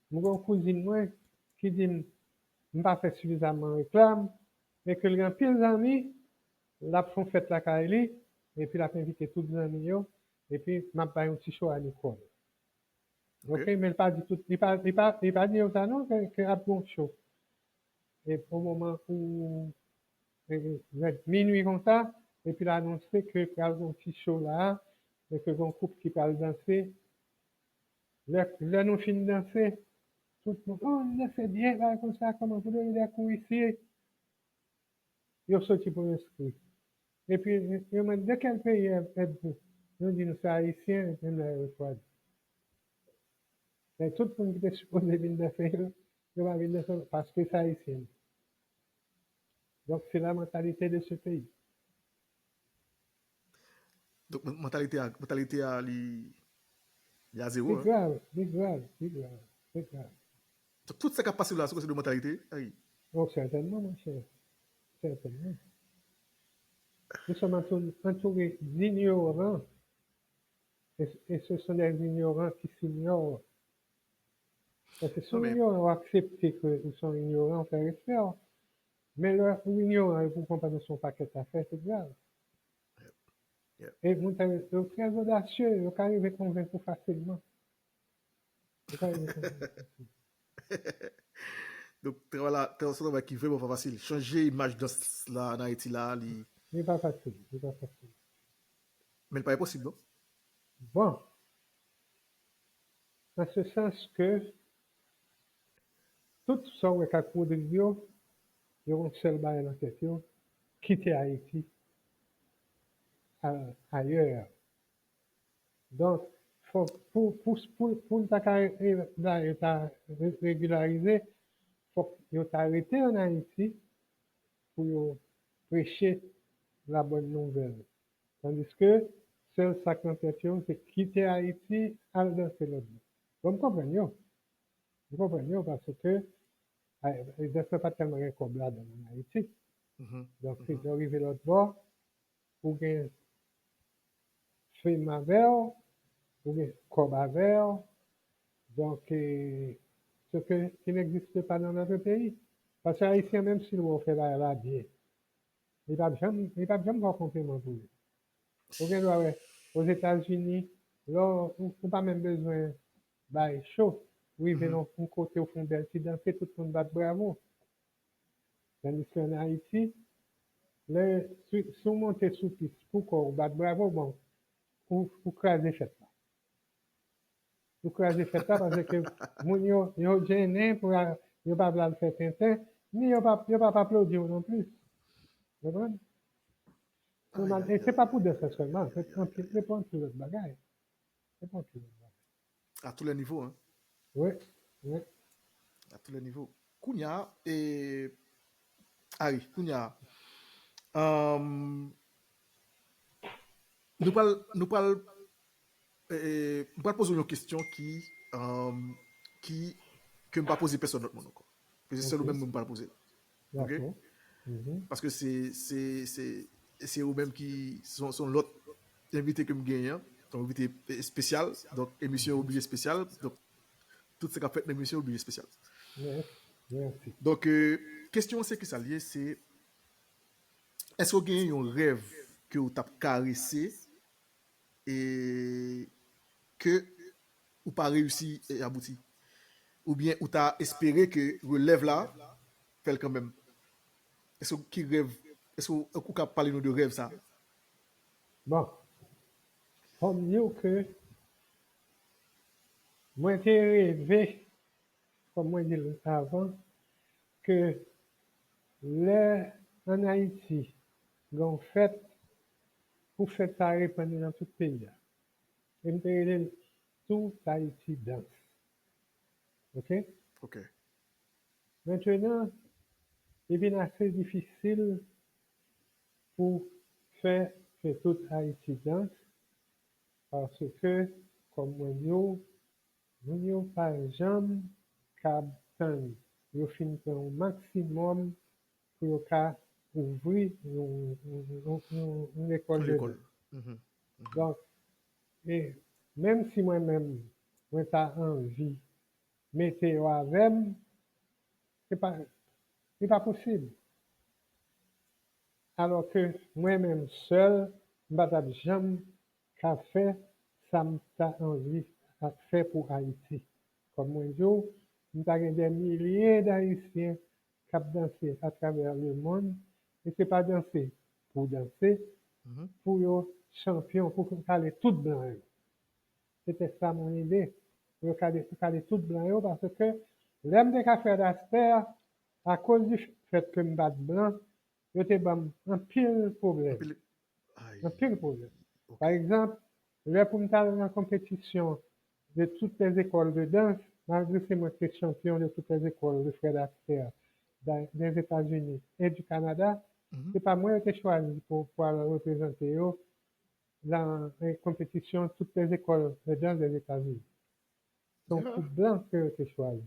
m gen yon kouzin mwen ki di m, m pa fè sifizaman reklam, men ke l gen anpil zanmi, l ap fè yon fèt lakay li, epi l ap envite tout zanmi yo, epi m ap bay yon ti cho a Nicole. Ok, men l pa di tout, li pa, li pa, li pa di yo sa non, ke, ke ap gen yon cho. E o moman ou, e, vè minui konsa, epi l anonse ke pral gen yon ti cho la, e ke gen yon koup ki pral danse. Lè, lè nou fin danse, tout moun, "Oh, nou danse byen, bagay konsa, kòman pou nou lè kou isi?" Yo soti pou yo enskri. Epi, yo mande, "De quel pays êtes-vous?" Nou di, "Nou se Ayisyen," menm nan yo refwazi. Men tout moun ki te sipoze vin danse yo, yo pa vin danse paske se Ayisyen. Donk, c'est la mentalité de ce pays. Donk, mantalite a, mantalite a li, li a zewo. Li grav, li grav, li grav, li grav. Donk, tout sa k ap pase la, se kòm se de mantalite. Ay. Bon, certainement, mon cher. Certainement. Nous sommes entour- entourés d'ignorants. Et, et ce sont des ignorants qui s'ignorent. Paske si w ignoran, w aksepte ke ou se yon ignoran, w fè respè w. Men lè ou ignoran epi w konprann ou se yon pakèt afè, se grav. E moun sa yo trè odasye, yo ka rive konvenk ou fasilman. Yo ka rive konvenk ou fasilman. Donk, travay la, travay, se yon travay ki vrèman pa fasil. Chanje imaj dans la ann Ayiti la, li. Li pa fasil, li pa fasil. Men li pa enposib, non? Bon, dans ce sens que tout sa w wè k ak Rodrigue yo, yo gon sèl bagay nan tèt yo, kite Ayiti, al ayè. Donk, fòk pou, pou, pou, pou l ta ka re- re- ta re- regilarize, fòk yo ta rete ann Ayiti pou yo preche la bonne nouvelle. Tandiske sèl sa k nan tèt yo, se kite Ayiti, al danse lòt bò. Bon, m konprann yo. M konprann yo paske dans lan pa t tèlman gen kòb ladan l ann Ayiti. Donk, lè w rive lòt bò, ou gen fim avè w, ou gen kòb avè w. Donk, eh, ce que, qui n'existe pas dans notre pays. Paske Ayisyen, menm si l wè w fè bagay la byen, li p ap janm, li p ap janm fè w konpliman pou li. Ou gen dwa wè, Ozetazini, lè w, ou pa menm bezwen bay cho, ou rive nan yon kote, ou fè yon bèl ti danse, tout moun bat bravo. Tandiske ann Ayiti, lè, si, si w monte sou pis pou kò w bat bravo, bon, ou, ou kraze fèt la. Ou kraze fèt la paske moun yo, yo jennen pou a- yo pa vle al fè tenten, ni yo pa, yo pa aplodi w non plis. Ou konprann? Normal. E se pa pou dans la sèlman, se pou anpil, se pou anpil lòt bagay. Se pou anpil lòt bagay. À tous les niveaux, hein? Wi, wi. À tous les niveaux. Kounye a, e, Harry, kounye a, um, nou pral, nou pral, e, nou pral poze w yon kesyon ki, um, ki, ke m pa poze pèsòn lòt moun ankò. Ke se sèl ou menm moun m pral poze. Ok? Paske se, se, se, se ou menm ki, se yon, se yon lòt envite ke m genyen an. Se yon envite espesyal. Donk, emisyon oblije espesyal. Donk, tout sa k ap fèt nan emisyon oblije espesyal. Mèsi. Donk, euh, kesyon an se kisa l ye, se èske w genyen yon rèv ke w t ap karese e ke ou pa reyisi e abouti? Oubyen ou ta espere ke relèv la fè l kanmenm? Èske ki rèv, èske ou ka pale nou de rèv sa? Bon, fò m di w ke mwen te reve, kòm mwen di l avan, ke lè ann Ayiti gen yon fèt, pou fèt sa repann nan tout peyi a. E m te rele l Tout Ayiti Dans. Ok? Ok. Mentenan, li vin ase difisil pou fè ke Tout Ayiti Dans, paske, kòm mwen di w, moun yo pa janm kab tann yo fin pran yon maksimòm pou yo ka ouvri yon, yon, yon, yon, yon lekòl de dans. Donk, e menm si mwen menm, mwen ta anvi mete yo avè m, se pa, se pa posib. Alò ke mwen menm sèl, m pa t ap janm ka fè sa m ta anvi ap fè pou Ayiti. Kòm mwen di w, m ta gen dè milye d Ayisyen k ap danse atravè lemonn, e se pa danse pou danse, pou yo chanpyon, pou kale tout blan yo. Se te sa mon ide, pou yo kale, pou kale tout blan yo, paske lè m te ka fè Daster, akoz di fèt ke m pa t blan, yo te ban m anpil pwoblèm. Anpil pwoblèm. Pa egzanp, lè pou m t al nan konpetisyon de toutes les écoles de danse, Malgre se mwen ki te chanpyon de toutes les écoles de Fred Astaire da- des États-Unis et du Canada, se pa mwen yo te chwazi pou, pou al reprezante yo nan konpetisyon toutes les écoles de danse des États-Unis. Se yon koup blan ke yo te chwazi.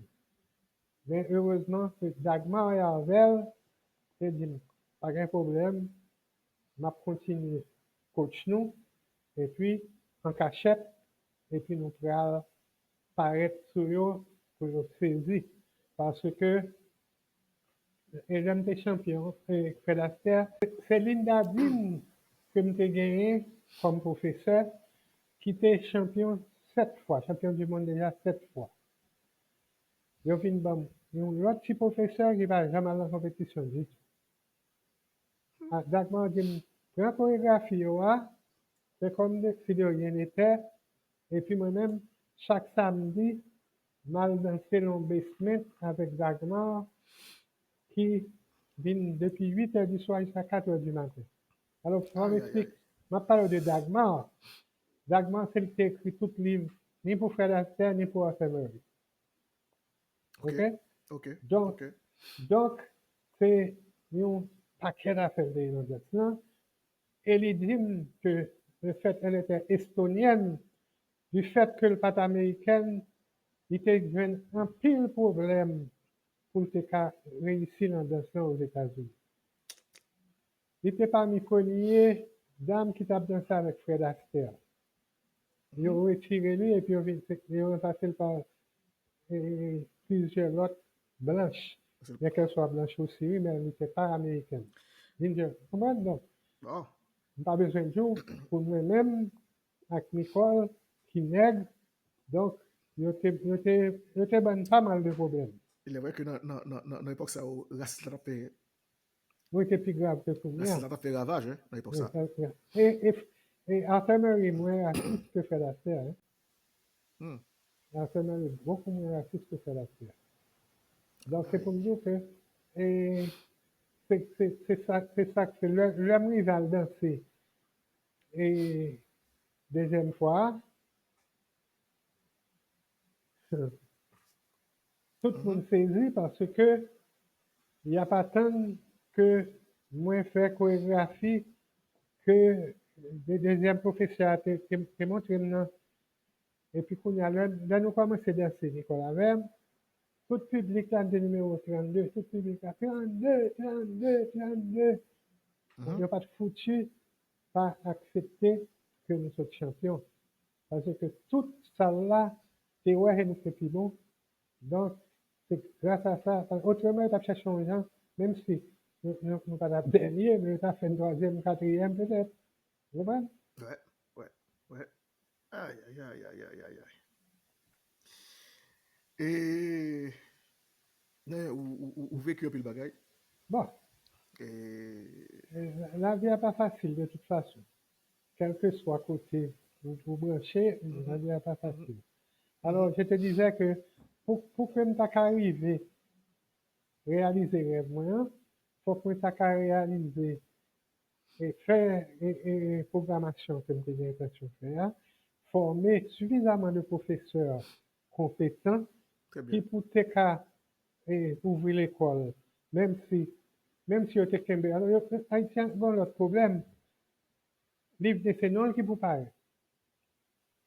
Men erezman, se Dagmar Yarvel te di m, pa gen pwoblèm, m ap kontinye coach nou, epi an kachèt, epi nou pral parèt sou yo pou yo sezi. Paske e lè m te chanpyon e Fred Astaire, se Linda Dean ke m te genyen kòm pwofesè, ki te chanpyon sèt fwa, chanpyon di mond deja sèt fwa. Yo vin ban m yon lòt ti pwofesè ki pa janm al nan konpetisyon ditou. Dagmar di m, pran koregrafi yo a, fè kòm si de ryen nete, epi mwen menm, chak samdi, m al danse nan yon basement avèk Dagmar, ki vin depi uit è di swa jiska kat è di maten. Alò, fò m eksplike, m ap pale w de Dagmar. Dagmar, se li ki te ekri tout liv, ni pou Fred Astaire, ni pou Arthur Murray. Ok? Ok. Donk, donk, se yon pakèt afè m te nan dans lan. E li di m ke le fait elle était estonienne, du fait ke l pa t amerikèn, li te jwenn anpil pwoblèm pou l te ka reyisi nan dans lan Ozetazini. Li te pami premye dam ki t ap danse avèk Fred Astaire. Yo retire li epi yo vin yo ranplase l pa e, plizyè lòt blanch. Byenkèlswa blanch osi, wi, men li te pa amerikèn. Vin di, konprann? Donk, m pa bezwen di w pou mwen menm ak Nicole ki nèg, donk, yo te, yo te, yo te ban n pa mal de pwoblèm. Il est vrai que nan, nan, nan, nan, nan epòk sa yo, rasis la t ap fè Wi, te pi grav ke kounye a. Rasis la t ap fè ravaj, wi, nan epòk sa. E, e, e Arthur Murray mwens rasis ke Fred Astaire, wi. Arthur Murray bokou mwens rasis ke Fred Astaire. Donk, se pou m di w ke e, se, se, se sa, se sa k fè lè, lè m rive al danse e dezyèm fwa a, tout moun sezi paske y ap atann ke mwen fè koregrafi ke de, dezyèm pwofesè a te, te, te montre m nan. Epi kounye a, lè, lè nou kòmanse danse lekòl avè m, tout piblik la, m te nimewo trannde, tout piblik la, trannde, trannde, trannde. Yo pa t fouti pa aksepte ke nou sot chanpyon. Paske tout sal la te wè e nou te pi bon. Donk, se gras a sa, otreman, yo t ap chèche yon jan, menm si nou, nou, nou pa t ap dènye, men yo t ap fè n twazyèm, katriyèm petèt. Ou konprann? Wè, wè, wè. Ay, ay, ay, ay, ay, ay, ay. E, men ou, ou, ou, ou veki anpil bagay. Bon. E, e, la, lavi a pa fasil de tout fason. Kèlkeswa kote ou, ou branche, lavi a pa fasil. Alors, je te disais que pou, pou ke m ta ka rive reyalize rèv mwen an, fòk mwen ta ka reyalize e fè e, e, e pwogramasyon ke m te gen entansyon fè a, fòme sifizaman de pwofesè konpetan ki pou te ka e, ouvri lekòl, menm si, menm si yo te kenbe. Alò, yo, Ayiti an gen yon lòt pwoblèm. Liv de se non l ki pou parèt.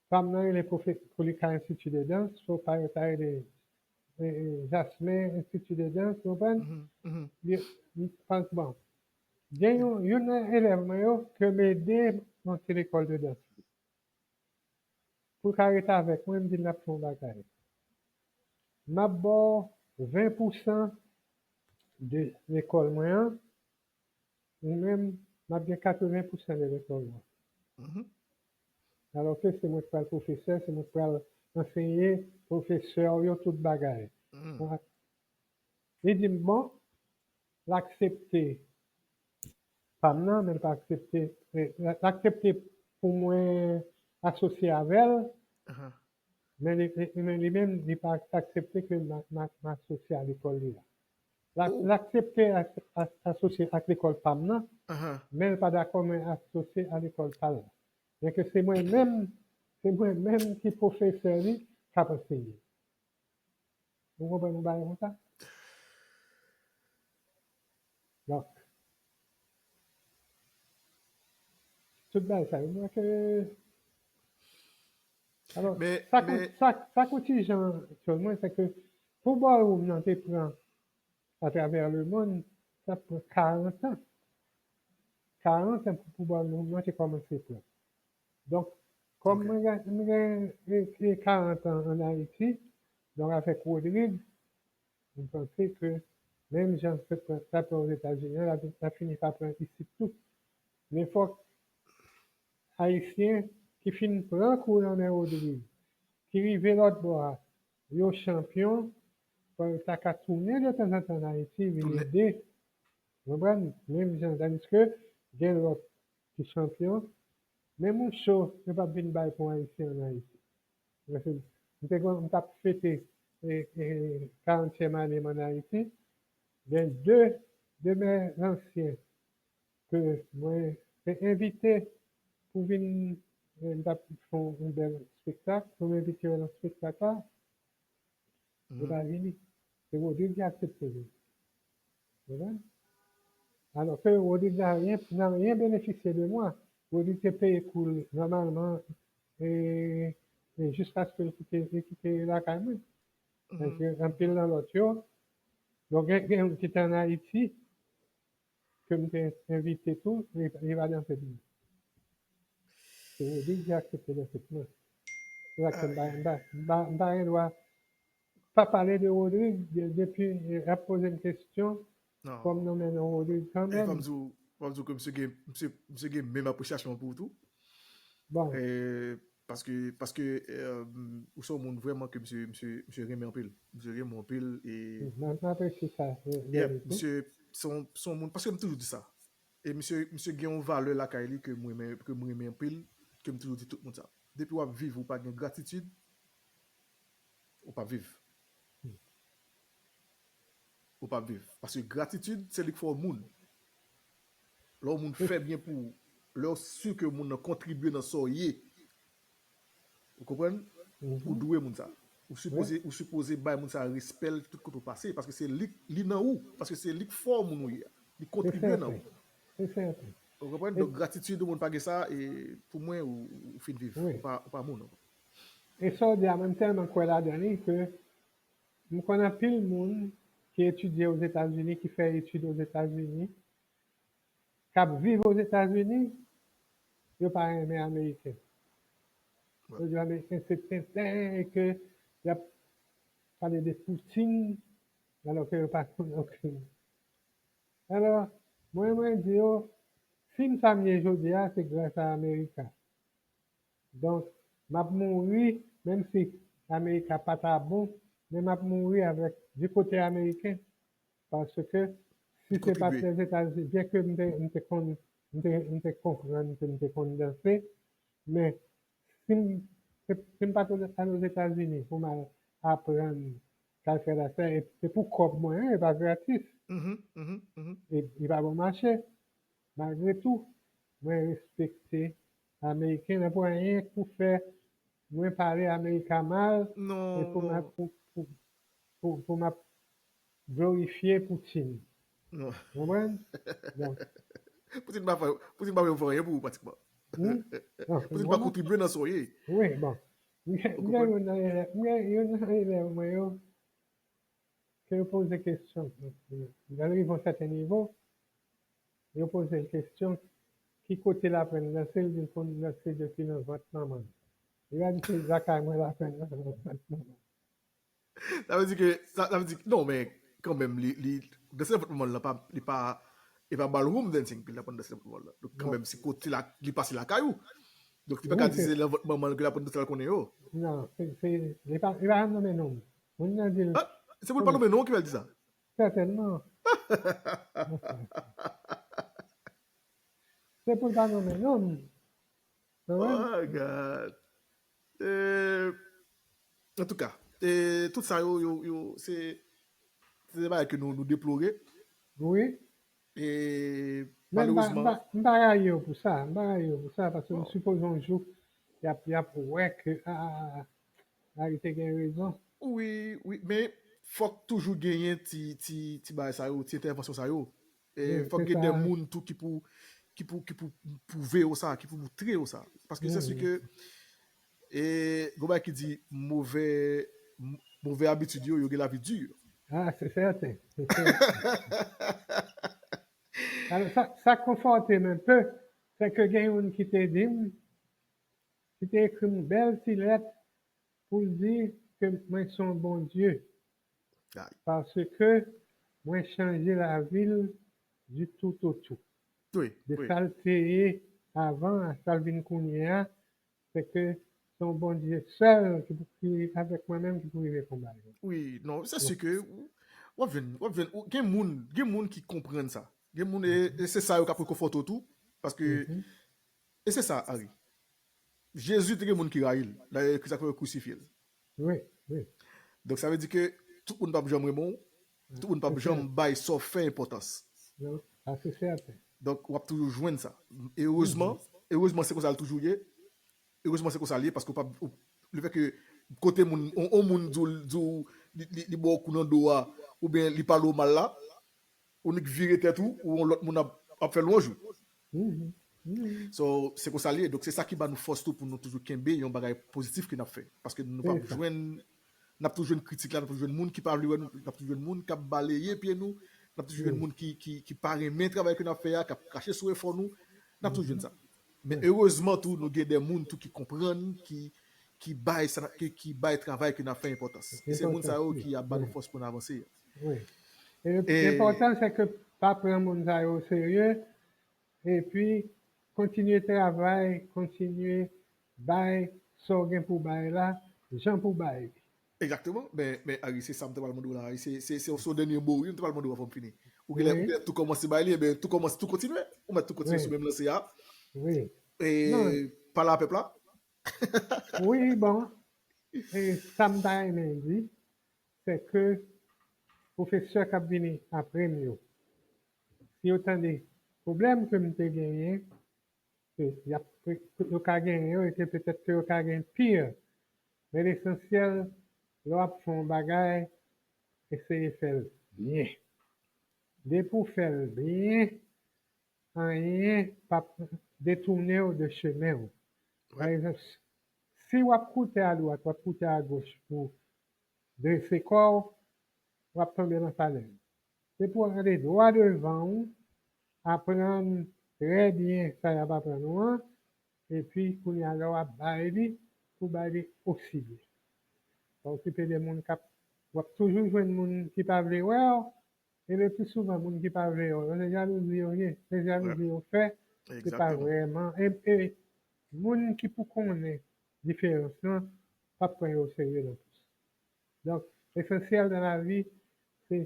Fanm nan rele Polika Institut de Danse, fò pa yo ta rele e, e, Jasmin Institut de Danse, ou konprann? Li, li, bon. Gen yon, youn nan elèv mwen yo ke m ede monte lekòl de dans. Pou l ka rete avèk mwen, m di l n ap fè yon bagay. M ap ba w ven pousan de lekòl mwen an, ou menm, m ap gen katreven pousan de lekòl ou an. Alòske se mwen k pral pwofesè, se mwen k pral anseye pwofesè w yo tout bagay. Li di m, bon, l aksepte pa m nan, men l pa aksepte, l aksepte pou mwen asosye avè l, men li, li, men li menm, li pa aksepte ke m, m, m asosye a lekòl li a. L a- l aksepte as- as- asosye ak lekòl pa m nan, men l pa dakò mwen asosye a lekòl pa l la. Byenke se mwen menm, se mwen menm ki pwofesè li k ap anseye. Ou konprann yon bagay konsa? Donk, tout bagay sa yo, mwen ke, alò, Men, sa k, men, sa, sa k yon ti jan etone mwen, se ke pou ballroom nan te pran atravè lemonn, sa pran karant an. Karant an pou, pou ballroom nan te kòmanse pran. Donk, kòm ok. Mwen gen, mwen gen e, e karant an ann Ayiti, donk avèk Rodrigue, m panse ke menm jan ke pran, sa pran Ozetazini an, l ap, l ap fini pa pran isit tou. Men fòk Ayisyen ki fin pran kou nan men Rodrigue, ki rive lòt bò a, yo chanpyon, fò yo ta ka tounen de tanzantan ann Ayiti, vin Tounen. Ede. Ou konprann? Menm jan, tandiske gen lòt ki chanpyon, menm yon cho, yo p ap vin bay pou Ayisyen ann Ayiti. Paske m te konn, m t ap fete e, e, karantyèm ane m ann Ayiti. Gen de, de mè zansyen ke mwen te envite pou vin, e, m t ap fè yon bèl espektak, pou m envite yo nan espektak la, yo pa vini. Se Rodrigue ki aksepte vini. Ou konprann? Alò ke Rodrigue n'a rien, n'a rien bénéficié de moi. Rodrigue te peye kou l nòmalman e, e jiskaske l kite, li kite lakay mwen. Paske anpil nan lòt yo, yo gen, gen yon ki te ann Ayiti, ke m te envite tou, li, li pa danse pou mwen. Se Rodrigue ki aksepte danse pou mwen. Se sa k fè m pa, m pa, m pa, m pa gen dwa pa pale de Rodrigue, de, depi y ap poze m kesyon, Non. Fò m nonmen non Rodrigue E fò m kanmenm. di w, fò m di w ke misye gen, misye, misye gen menm apresyasyon pou ou tou. Bon, E, paske, paske e, ou se yon moun vrèman ke misye, misye, misye renmen anpil. Misye renmen anpil e m m apresye sa. Yeah, misye se yon, se yon moun, paske m toujou di sa. E misye, misye gen yon valè lakay li ke m renmen, ke m renmen anpil, ke m toujou di tout moun sa. Depi w ap viv, ou pa gen gratitid, ou p ap viv. Ou p ap viv. Paske gratitid, se li k fè w moun. Lè yon moun fè byen pou ou, lè w si ke moun nan kontribye nan sa w ye, ou konprann? Ou dwe moun sa. Ou sipoze, ou sipoze bay moun sa respè l tout kote w pase, paske se li, li nan ou, paske se li k fè w moun ou ye a. Li kontribye nan ou. Se sèten. Ou konprann? Donk, gratitid, yon moun pa gen sa, e pou mwen, ou, ou fin viv. Ou pa, ou pa moun ankò. E sa w di a, mwen m tèlman kwè ladan li ke m konn anpil moun ki etidye Ozetazini, ki fè etid Ozetazini, k ap viv Ozetazini, yo pa renmen Ameriken. Yo di Ameriken se tenten e ke y ap pale de Putin, alò ke yo pa konn okenn. Alò, mwen, mwen di yo, si m sa m ye jodi a, se gras a Amerika. Donk, m ap mouri, menm si Amerika pa ta bon, men m ap mouri avèk, di kote Ameriken. Paske si se pa t Lèzetazini, byen ke m te, m te konn, m te, m te konprann ke m te konn danse, men si m, si m pa t al Ozetazini pou m al aprann kalfè la sa, e, e pou kòb mwen, e pa gratis. E li pa bon mache. Malgre tou, mwen respekte Ameriken nan pou anyen k pou fè mwen pale Amerika mal, e pou m ap, pou, pou, pou, pou m ap glorifye Putin. Konprann? Bon. Putin pa fè, Putin pa fè anyen pou ou pratikman. Putin pa kontribye nan sa w ye. Wi, bon. M gen, m gen youn nan elèv, m gen youn nan elèv mwen yo, ke yo poze kesyon. Lè l rive yon sèten nivo, yo poze l kesyon, ki kote l aprann danse, l di l konn danse depi nan vant manman l. Li pa di se lakay mwen l aprann nan vant manman l. Sa vle di ke, sa, sa vle di, non, men kanmenm, li, li, danse nan vant manman l lan, pa, li pa, e pa ballroom dancing ke l aprann danse nan vant manman l lan. Donk, kanmenm, se kote la, li pase lakay ou. Donk, li pa ka di se nan vant manman l ke l aprann danse la konnen yo. Non, se, se, li pa, li pa janm nonmen non m. Moun nan di l. Ah, se pou l pa nonmen non ki fè l di sa. Sètènman. Se pou l pa nonmen non m. Oh God. Eh, antouka, eh, tout sa yo, yo, yo, se, se de bagay ke nou, nou deplore. Wi. E Men m pa, m malerezman, pa, m pa rayi yo pou sa. M pa rayi yo pou sa, paske m bon, sipoze yon jou, y ap, y ap wè ke, ah, ah, ah, ah, li te gen rezon. Wi, wi, men fòk toujou genyen ti, ti, ti bagay sa yo, ti entèvansyon sa yo. E fòk gen de moun tou ki pou, ki pou, ki pou pwouve yo sa, ki pou moutre yo sa. Paske se si ke, e, gon bagay ki di, move, move abitid yo, yo gen lavi di. Ah, se sèten. Alò, sa, sa konfòte m enpe, se ke gen youn ki te di m, ki te ekri m bèl ti lèt pou l di ke mwen se yon Bondye. Paske mwen chanje lavi l du tout au tout. De sa l te ye avan a sa l vin kounye a, se ke se yon Bondye sèl ki, ki avèk mwen menm ki pou rive konba yo. Wi, non, se si ke w ap jwenn, w ap jwenn, gen moun, gen moun ki konprann sa. Gen moun, e, e se sa yo k ap rekonfòte w tou, paske, e se sa, Harry. Jezi te gen moun ki rayi l. Dayè, Kris la fè yo krisifye l. Wi, wi. Donk, sa vle di ke tout moun p ap janm renmen w, tout moun p ap janm bay sa w fè enpòtans. Non, sa se sèten. Donk, w ap toujou jwenn sa. Erezman, erezman, se konsa l toujou ye. Erezman, se konsa l ye, paske w p ap, ou, lefètke kote moun, on, on moun di w, di w, li, li, li ba w kou nan do a, oubyen li pale w mal la, ou nik vire tèt ou, ou yon lòt moun ap, ap fè lwanj ou. So, se konsa l ye. Donk, se sa ki ba nou fòs tou pou nou toujou kenbe yon bagay pozitif ke n ap fè. Paske nou p ap jwenn, n ap toujou jwenn kritik la, n ap toujou jwenn moun ki pa vle wè nou, n ap toujou jwenn moun k ap baleye pye nou, n ap toujou jwenn moun ki, ki, ki pa renmen travay ke n ap fè a, k ap krache sou efò nou, n ap toujou jwenn sa. Men erezman tou, nou gen de moun tou ki konprann, ki, ki bay sa, ki, ki bay travay ke n ap fè enpòtans. E se moun sa yo ki ap ba nou fòs pou n avanse. Wi. E enpòtan se ke pa pran moun sa yo oserye, epi kontinye travay, kontinye bay sa w gen pou bay la, jan pou bay li. Egzakteman. Men, men Harry, se sa m te pral mande w la. Se, se, se, se yon dènye mo, wi, m te pral mande w avan m fini. Ou genlè, ou genlè tou kòmanse bay li, ebyen, tou kòmanse, tou kontinye. Ou mèt tou kontinye sou menm lanse a. Wi. E pale a pèp la. Wi, bon. E sa m ta renmen di, se ke pwofesè k ap vini apre m yo, si yo tande pwoblèm ke m te genyen, ke y ap, ke yo ka genyen yo, e ke petèt ke yo ka gen pi. Men lesansyèl, lè w ap fè yon bagay, eseye fè l byen. Depi w fè l byen, anyen p ap detounen w de chemen w. Pa egzanp, si w ap koute adwat, w ap koute agoch pou drese kò w, w ap tonbe nan falèz. Depi w gade dwa devan w, aprann trè byen sa y ap aprann ou an, epi kounye a la w ap bay li, pou bay li osi byen. Pa okipe de moun k ap, w ap toujou jwenn moun ki pa vle wè w, e le pli souvan moun ki pa vle wè w, se jalouzi yo ye, se jalouzi yo fè, se pa vrèman, e, e moun ki pou konnen diferans lan, p ap pran yo oserye non plis. Donk, lesansyèl nan lavi, se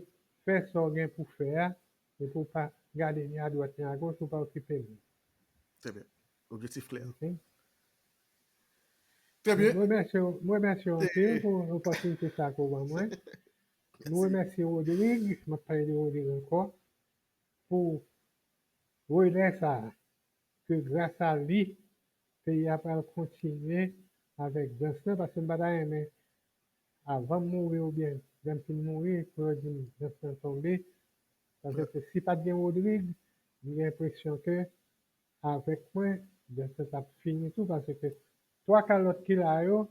fè sa w gen pou fè a, e pou w pa gade ni adwat ni agoch, ou pa okipe moun. Trè byen. Objektif klè. Trè byen. Mwen remèsye w anpil pou opòtinite sa ke w ban mwen. Nou remèsye Rodrigue, m ap pale de Rodrigue ankò, pou relè sa a, ke gras a li, peyi a pral kontinye avèk dans lan, paske m pa ta renmen, avan m mouri oubyen lè m fin mouri, pou yo di m dans lan tonbe. Paske si pa t gen Rodrigue, m gen enpresyon ke avèk mwen, dans lan t ap fini tou, paske twa ka lòt ki la yo,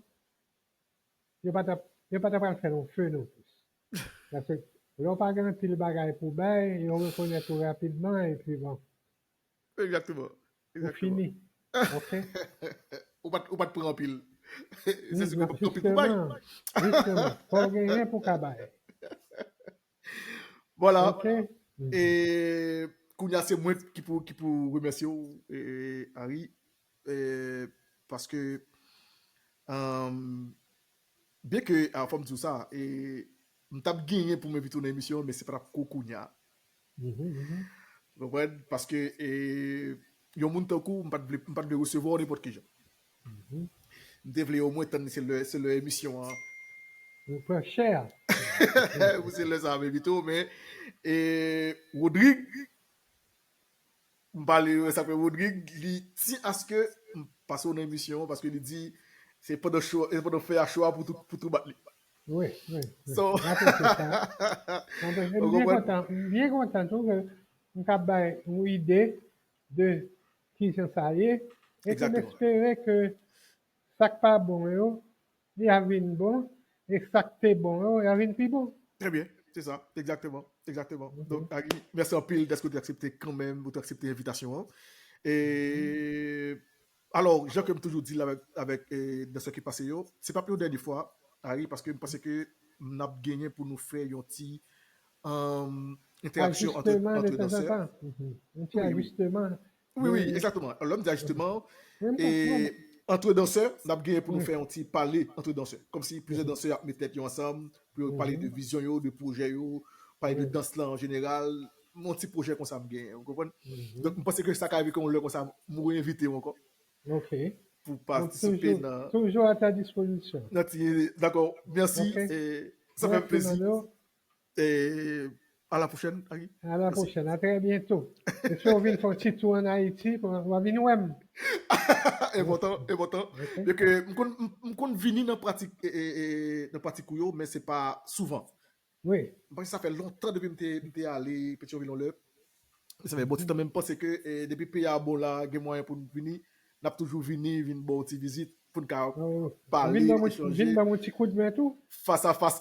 yo pa t ap, yo pa t ap pral fè long feu non plis. Paske lè w pa gen anpil bagay pou bay, yo rekonèt ou rapidman, epi bon. Egzakteman. Ou fini. Ok? Ou pa t, ou pa t pran anpil. Se si ou pa t anpil pou bay. Jisteman. Fò w genyen pou w ka bay. Vwala. E kounye a se mwen ki pou, ki pou remèsye w, e, Harry, e, paske, byen ke, a, fò m di w sa, e, m t ap genyen pou m envite w nan emisyon an, men se pa t ap ko kounye a. Ou konprann? Paske, e, yon moun tankou w, m pa t vle, m pa t vle resevwa w nenpòt ki jan. M te vle omwen tann se lè, se lè emisyon an. Ou pran chè. Pou se lè sa a menm pito, men, e, Rodrigue, m pale sa fè Rodrigue, li ti aske m pase w nan emisyon an, paske li di se pandan cho, se pandan fè a cho a pou tou, pou tou bat li. Wi, wi, wi. So, m apresye sa. M apresye, m byen kontan, m byen kontan tou ke m kab bay yon ide de kijan sa ye. E ke m espere ke sa k pa bon yo, li a vin bon, e sa k te bon yo, li a vin pi bon. Trè byen, se sa, egzakteman, egzakteman. Donk, Harry, mèsi anpil dèske w te aksepte kanmenm, ou te aksepte envitasyon an. E, alò, jan ke m toujou di l avèk, avèk, e, dansè ki pase yo, se p ap yon dènye fwa, Harry, paske m panse ke n ap genyen pou nou fè yon ti, um, entèraksyon antre, antre dansè. Yon ti ajisteman. Wi, wi, egzakteman. Lè m di ajisteman, e, antre dansè, n ap genyen pou nou fè yon ti pale antre dansè. Kòmsi plizyè dansè ap met tèt yo ansanm, pou yo pale de vizyon yo, de pwojè yo, pale de dans lan an jeneral, yon ti pwojè konsa m genyen, ou konprann? Donk, m panse ke sa ka rive ke yon lè konsa, m reenvite w ankò. Ok. Pou patisipe nan, toujou à ta disposition. Nan ti, dakò, mèsi. Ok. E, sa fè m plezi. Mèsi, Mano. E, à la prochaine, Harry. À la prochaine, à très bientôt. E si w vin fè yon ti tou ann Ayiti, w a vin wè m. Enpòtan, enpòtan. Ok. Byen ke m konn, m, m konn vini nan pratik, e, e, e, nan pratik ou yo, men se pa souvan. Wi. M panse sa fè lontan depi m te, m te ale Petyonvil yon lè. Sa fè bon ti tan, men m panse ke, e, depi peyi a bon la, gen mwayen pou n vini, n ap toujou vini, vin ba w ti vizit, pou n ka pale, echanje. Vin ban mwen ti kout men tou. Fas a fas.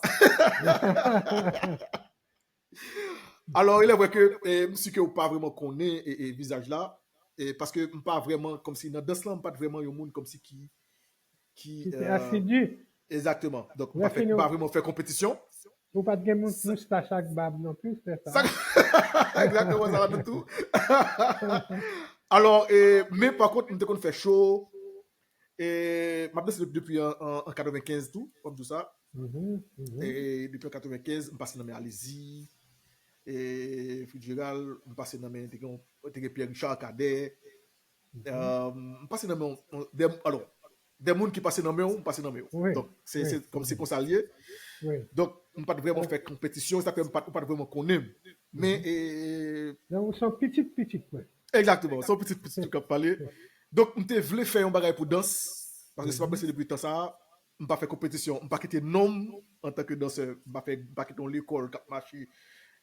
Alò, il est vrai que, e, m si ke w pa vrèman konnen, e, e, vizaj la, e, paske m pa vrèman, kòmsi nan dans lan, m pa t vrèman yon moun kòmsi ki, ki, e, asidi. Egzakteman. Donk, m pa fè, m pa vrèman fè konpetisyon. Ou pa t gen mous-, moustach ak bab non plis, se sa? Egzakteman, sa la tou. Alò, e, men pa kont, m te konn fè cho. E, m ap danse depi an, an, an katrevenkenz tou, fò m di w sa. E, depi an katrevenkenz, m pase nan men Alezi, e, Fitzgerald, m pase nan men, te gen, te gen Pierre Richard Cadet. E, m pase nan men, de, alò, de moun ki pase nan men w, m pase nan men w. Donk, se, se kòm se konsa l ye. Donk, m pa t vrèman fè konpetisyon, sa fè m pa t, ou pa t vrèman konnen m. Men, e, donk, ou se yon pitit pitit mwen. Egzakteman, se yon pitit pitit ou k ap pale. Donk, m te vle fè yon bagay pou dans, paske se pa mwen se depi tan sa a, m pa fè konpetisyon, m pa kite non m antanke dansè, m pa fè, m pa kite yon lekòl k ap mache,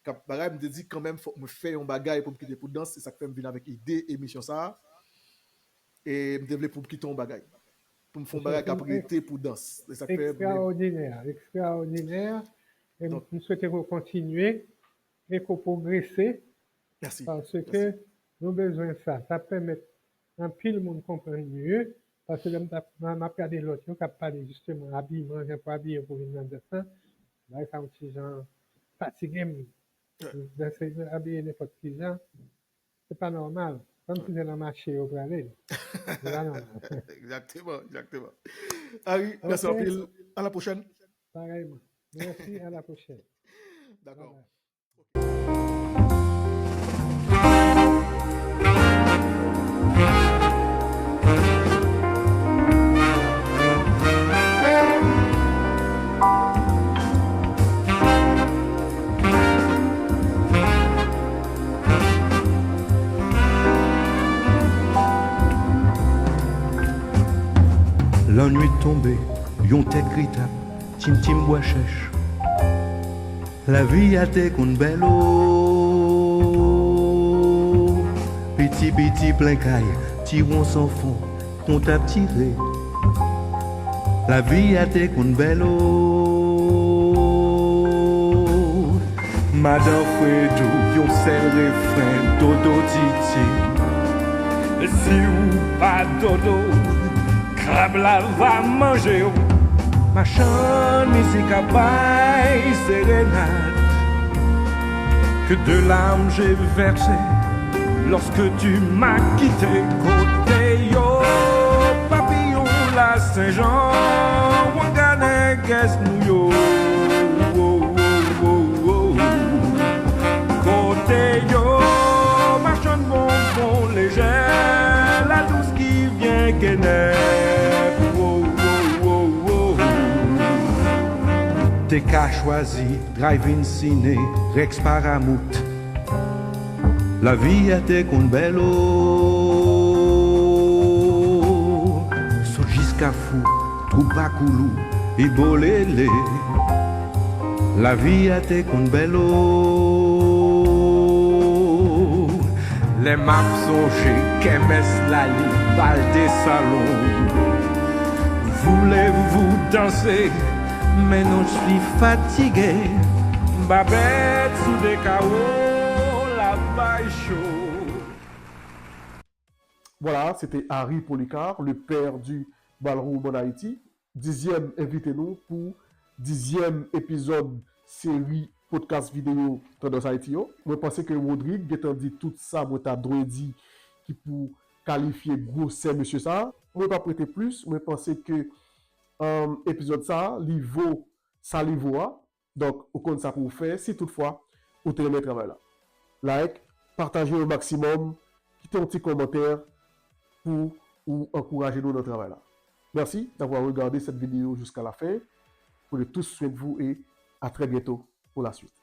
k ap bagay, m te di kanmenm fòk mwen fè yon bagay pou m kite pou dans, se sa k fè m vin avèk ide emisyon sa a. E m te vle pou m kite yon bagay. Pou m fè yon bagay k ap rete pou dans. Se sa k fè m vle. Ekstraòdinè, ekstraòdinè. E m, m swete ke w kontinye e ke w pwogrese. Mèsi. Paske nou bezwen sa. Sa ap pèmèt anpil moun konprann miye. Paske lè m t ap, m, m ap gade lòt yo k ap pale jisteman abiman, jan pou abiye pou vin nan dans lan, bagay sa yon ti jan fatige m. Danse, abiye nenpòt ki jan, se pa nòmal. Kòmsi se nan mache yo prale. Se pa nòmal. Egzakteman, egzakteman. Harry, mèsi anpil. À la prochaine. Parèyman. Mèsi, à la prochaine. Dakò. Bye bye. Lannwit tonbe, yon tèt gri t ap tim tim bwa chèch. Lavi a te konn bèl o. Piti piti plen kay, ti won san fon, kont ap tire. Lavi a te konn bèl o. Madan Fredou, yon sèl refren, dodo titi. Si w pa dodo, krab la va manje w. Machann mizik ap bay serenad. Que de larmes j'ai versé lorsque tu m'as quitté. Kote yo, papiyon la Senjan, wanga nègès nou yo. Wo, wo, wo, wo. Kote yo, machann bonbon lejè, la dous qui vient kenèp. Wo, wo, wo, wo. Te ka chwazi Drive-In Ciné, Rex Paramount. Lavi a te konn bèl o. Sot jiska fou, twoup Akoulou, Ibolele. Lavi a te konn bèl o. Lè m ap sonje kèmès la li bal de salon. Voulez-vous danser? Men non, je suis fatigué. Babèt sou de kawo, la bay cho. Voilà, c'était Harry Polycarpe, le père du ballroom en Haïti. Dizyèm envite nou pou dizyèm epizòd seri podcast video Tandans Haïti yo. Mwen panse ke Rodrigue gentan di tout sa mwen ta dwe di ki pou kalifye gwosè mesye sa. Mwen p ap rete plis, mwen panse ke um, epizòd sa li vo sa li vo a. Donk, ou konn sa pou w fè si toutfwa ou te renmen travay la. Like, pataje yo maksimòm, kite yon ti kòmantè pou ou ankouraje nou nan travay la. Merci d'avoir regardé cette vidéo jusqu'à la fin. Prenez tous soin de vous et à très bientôt pour la suite.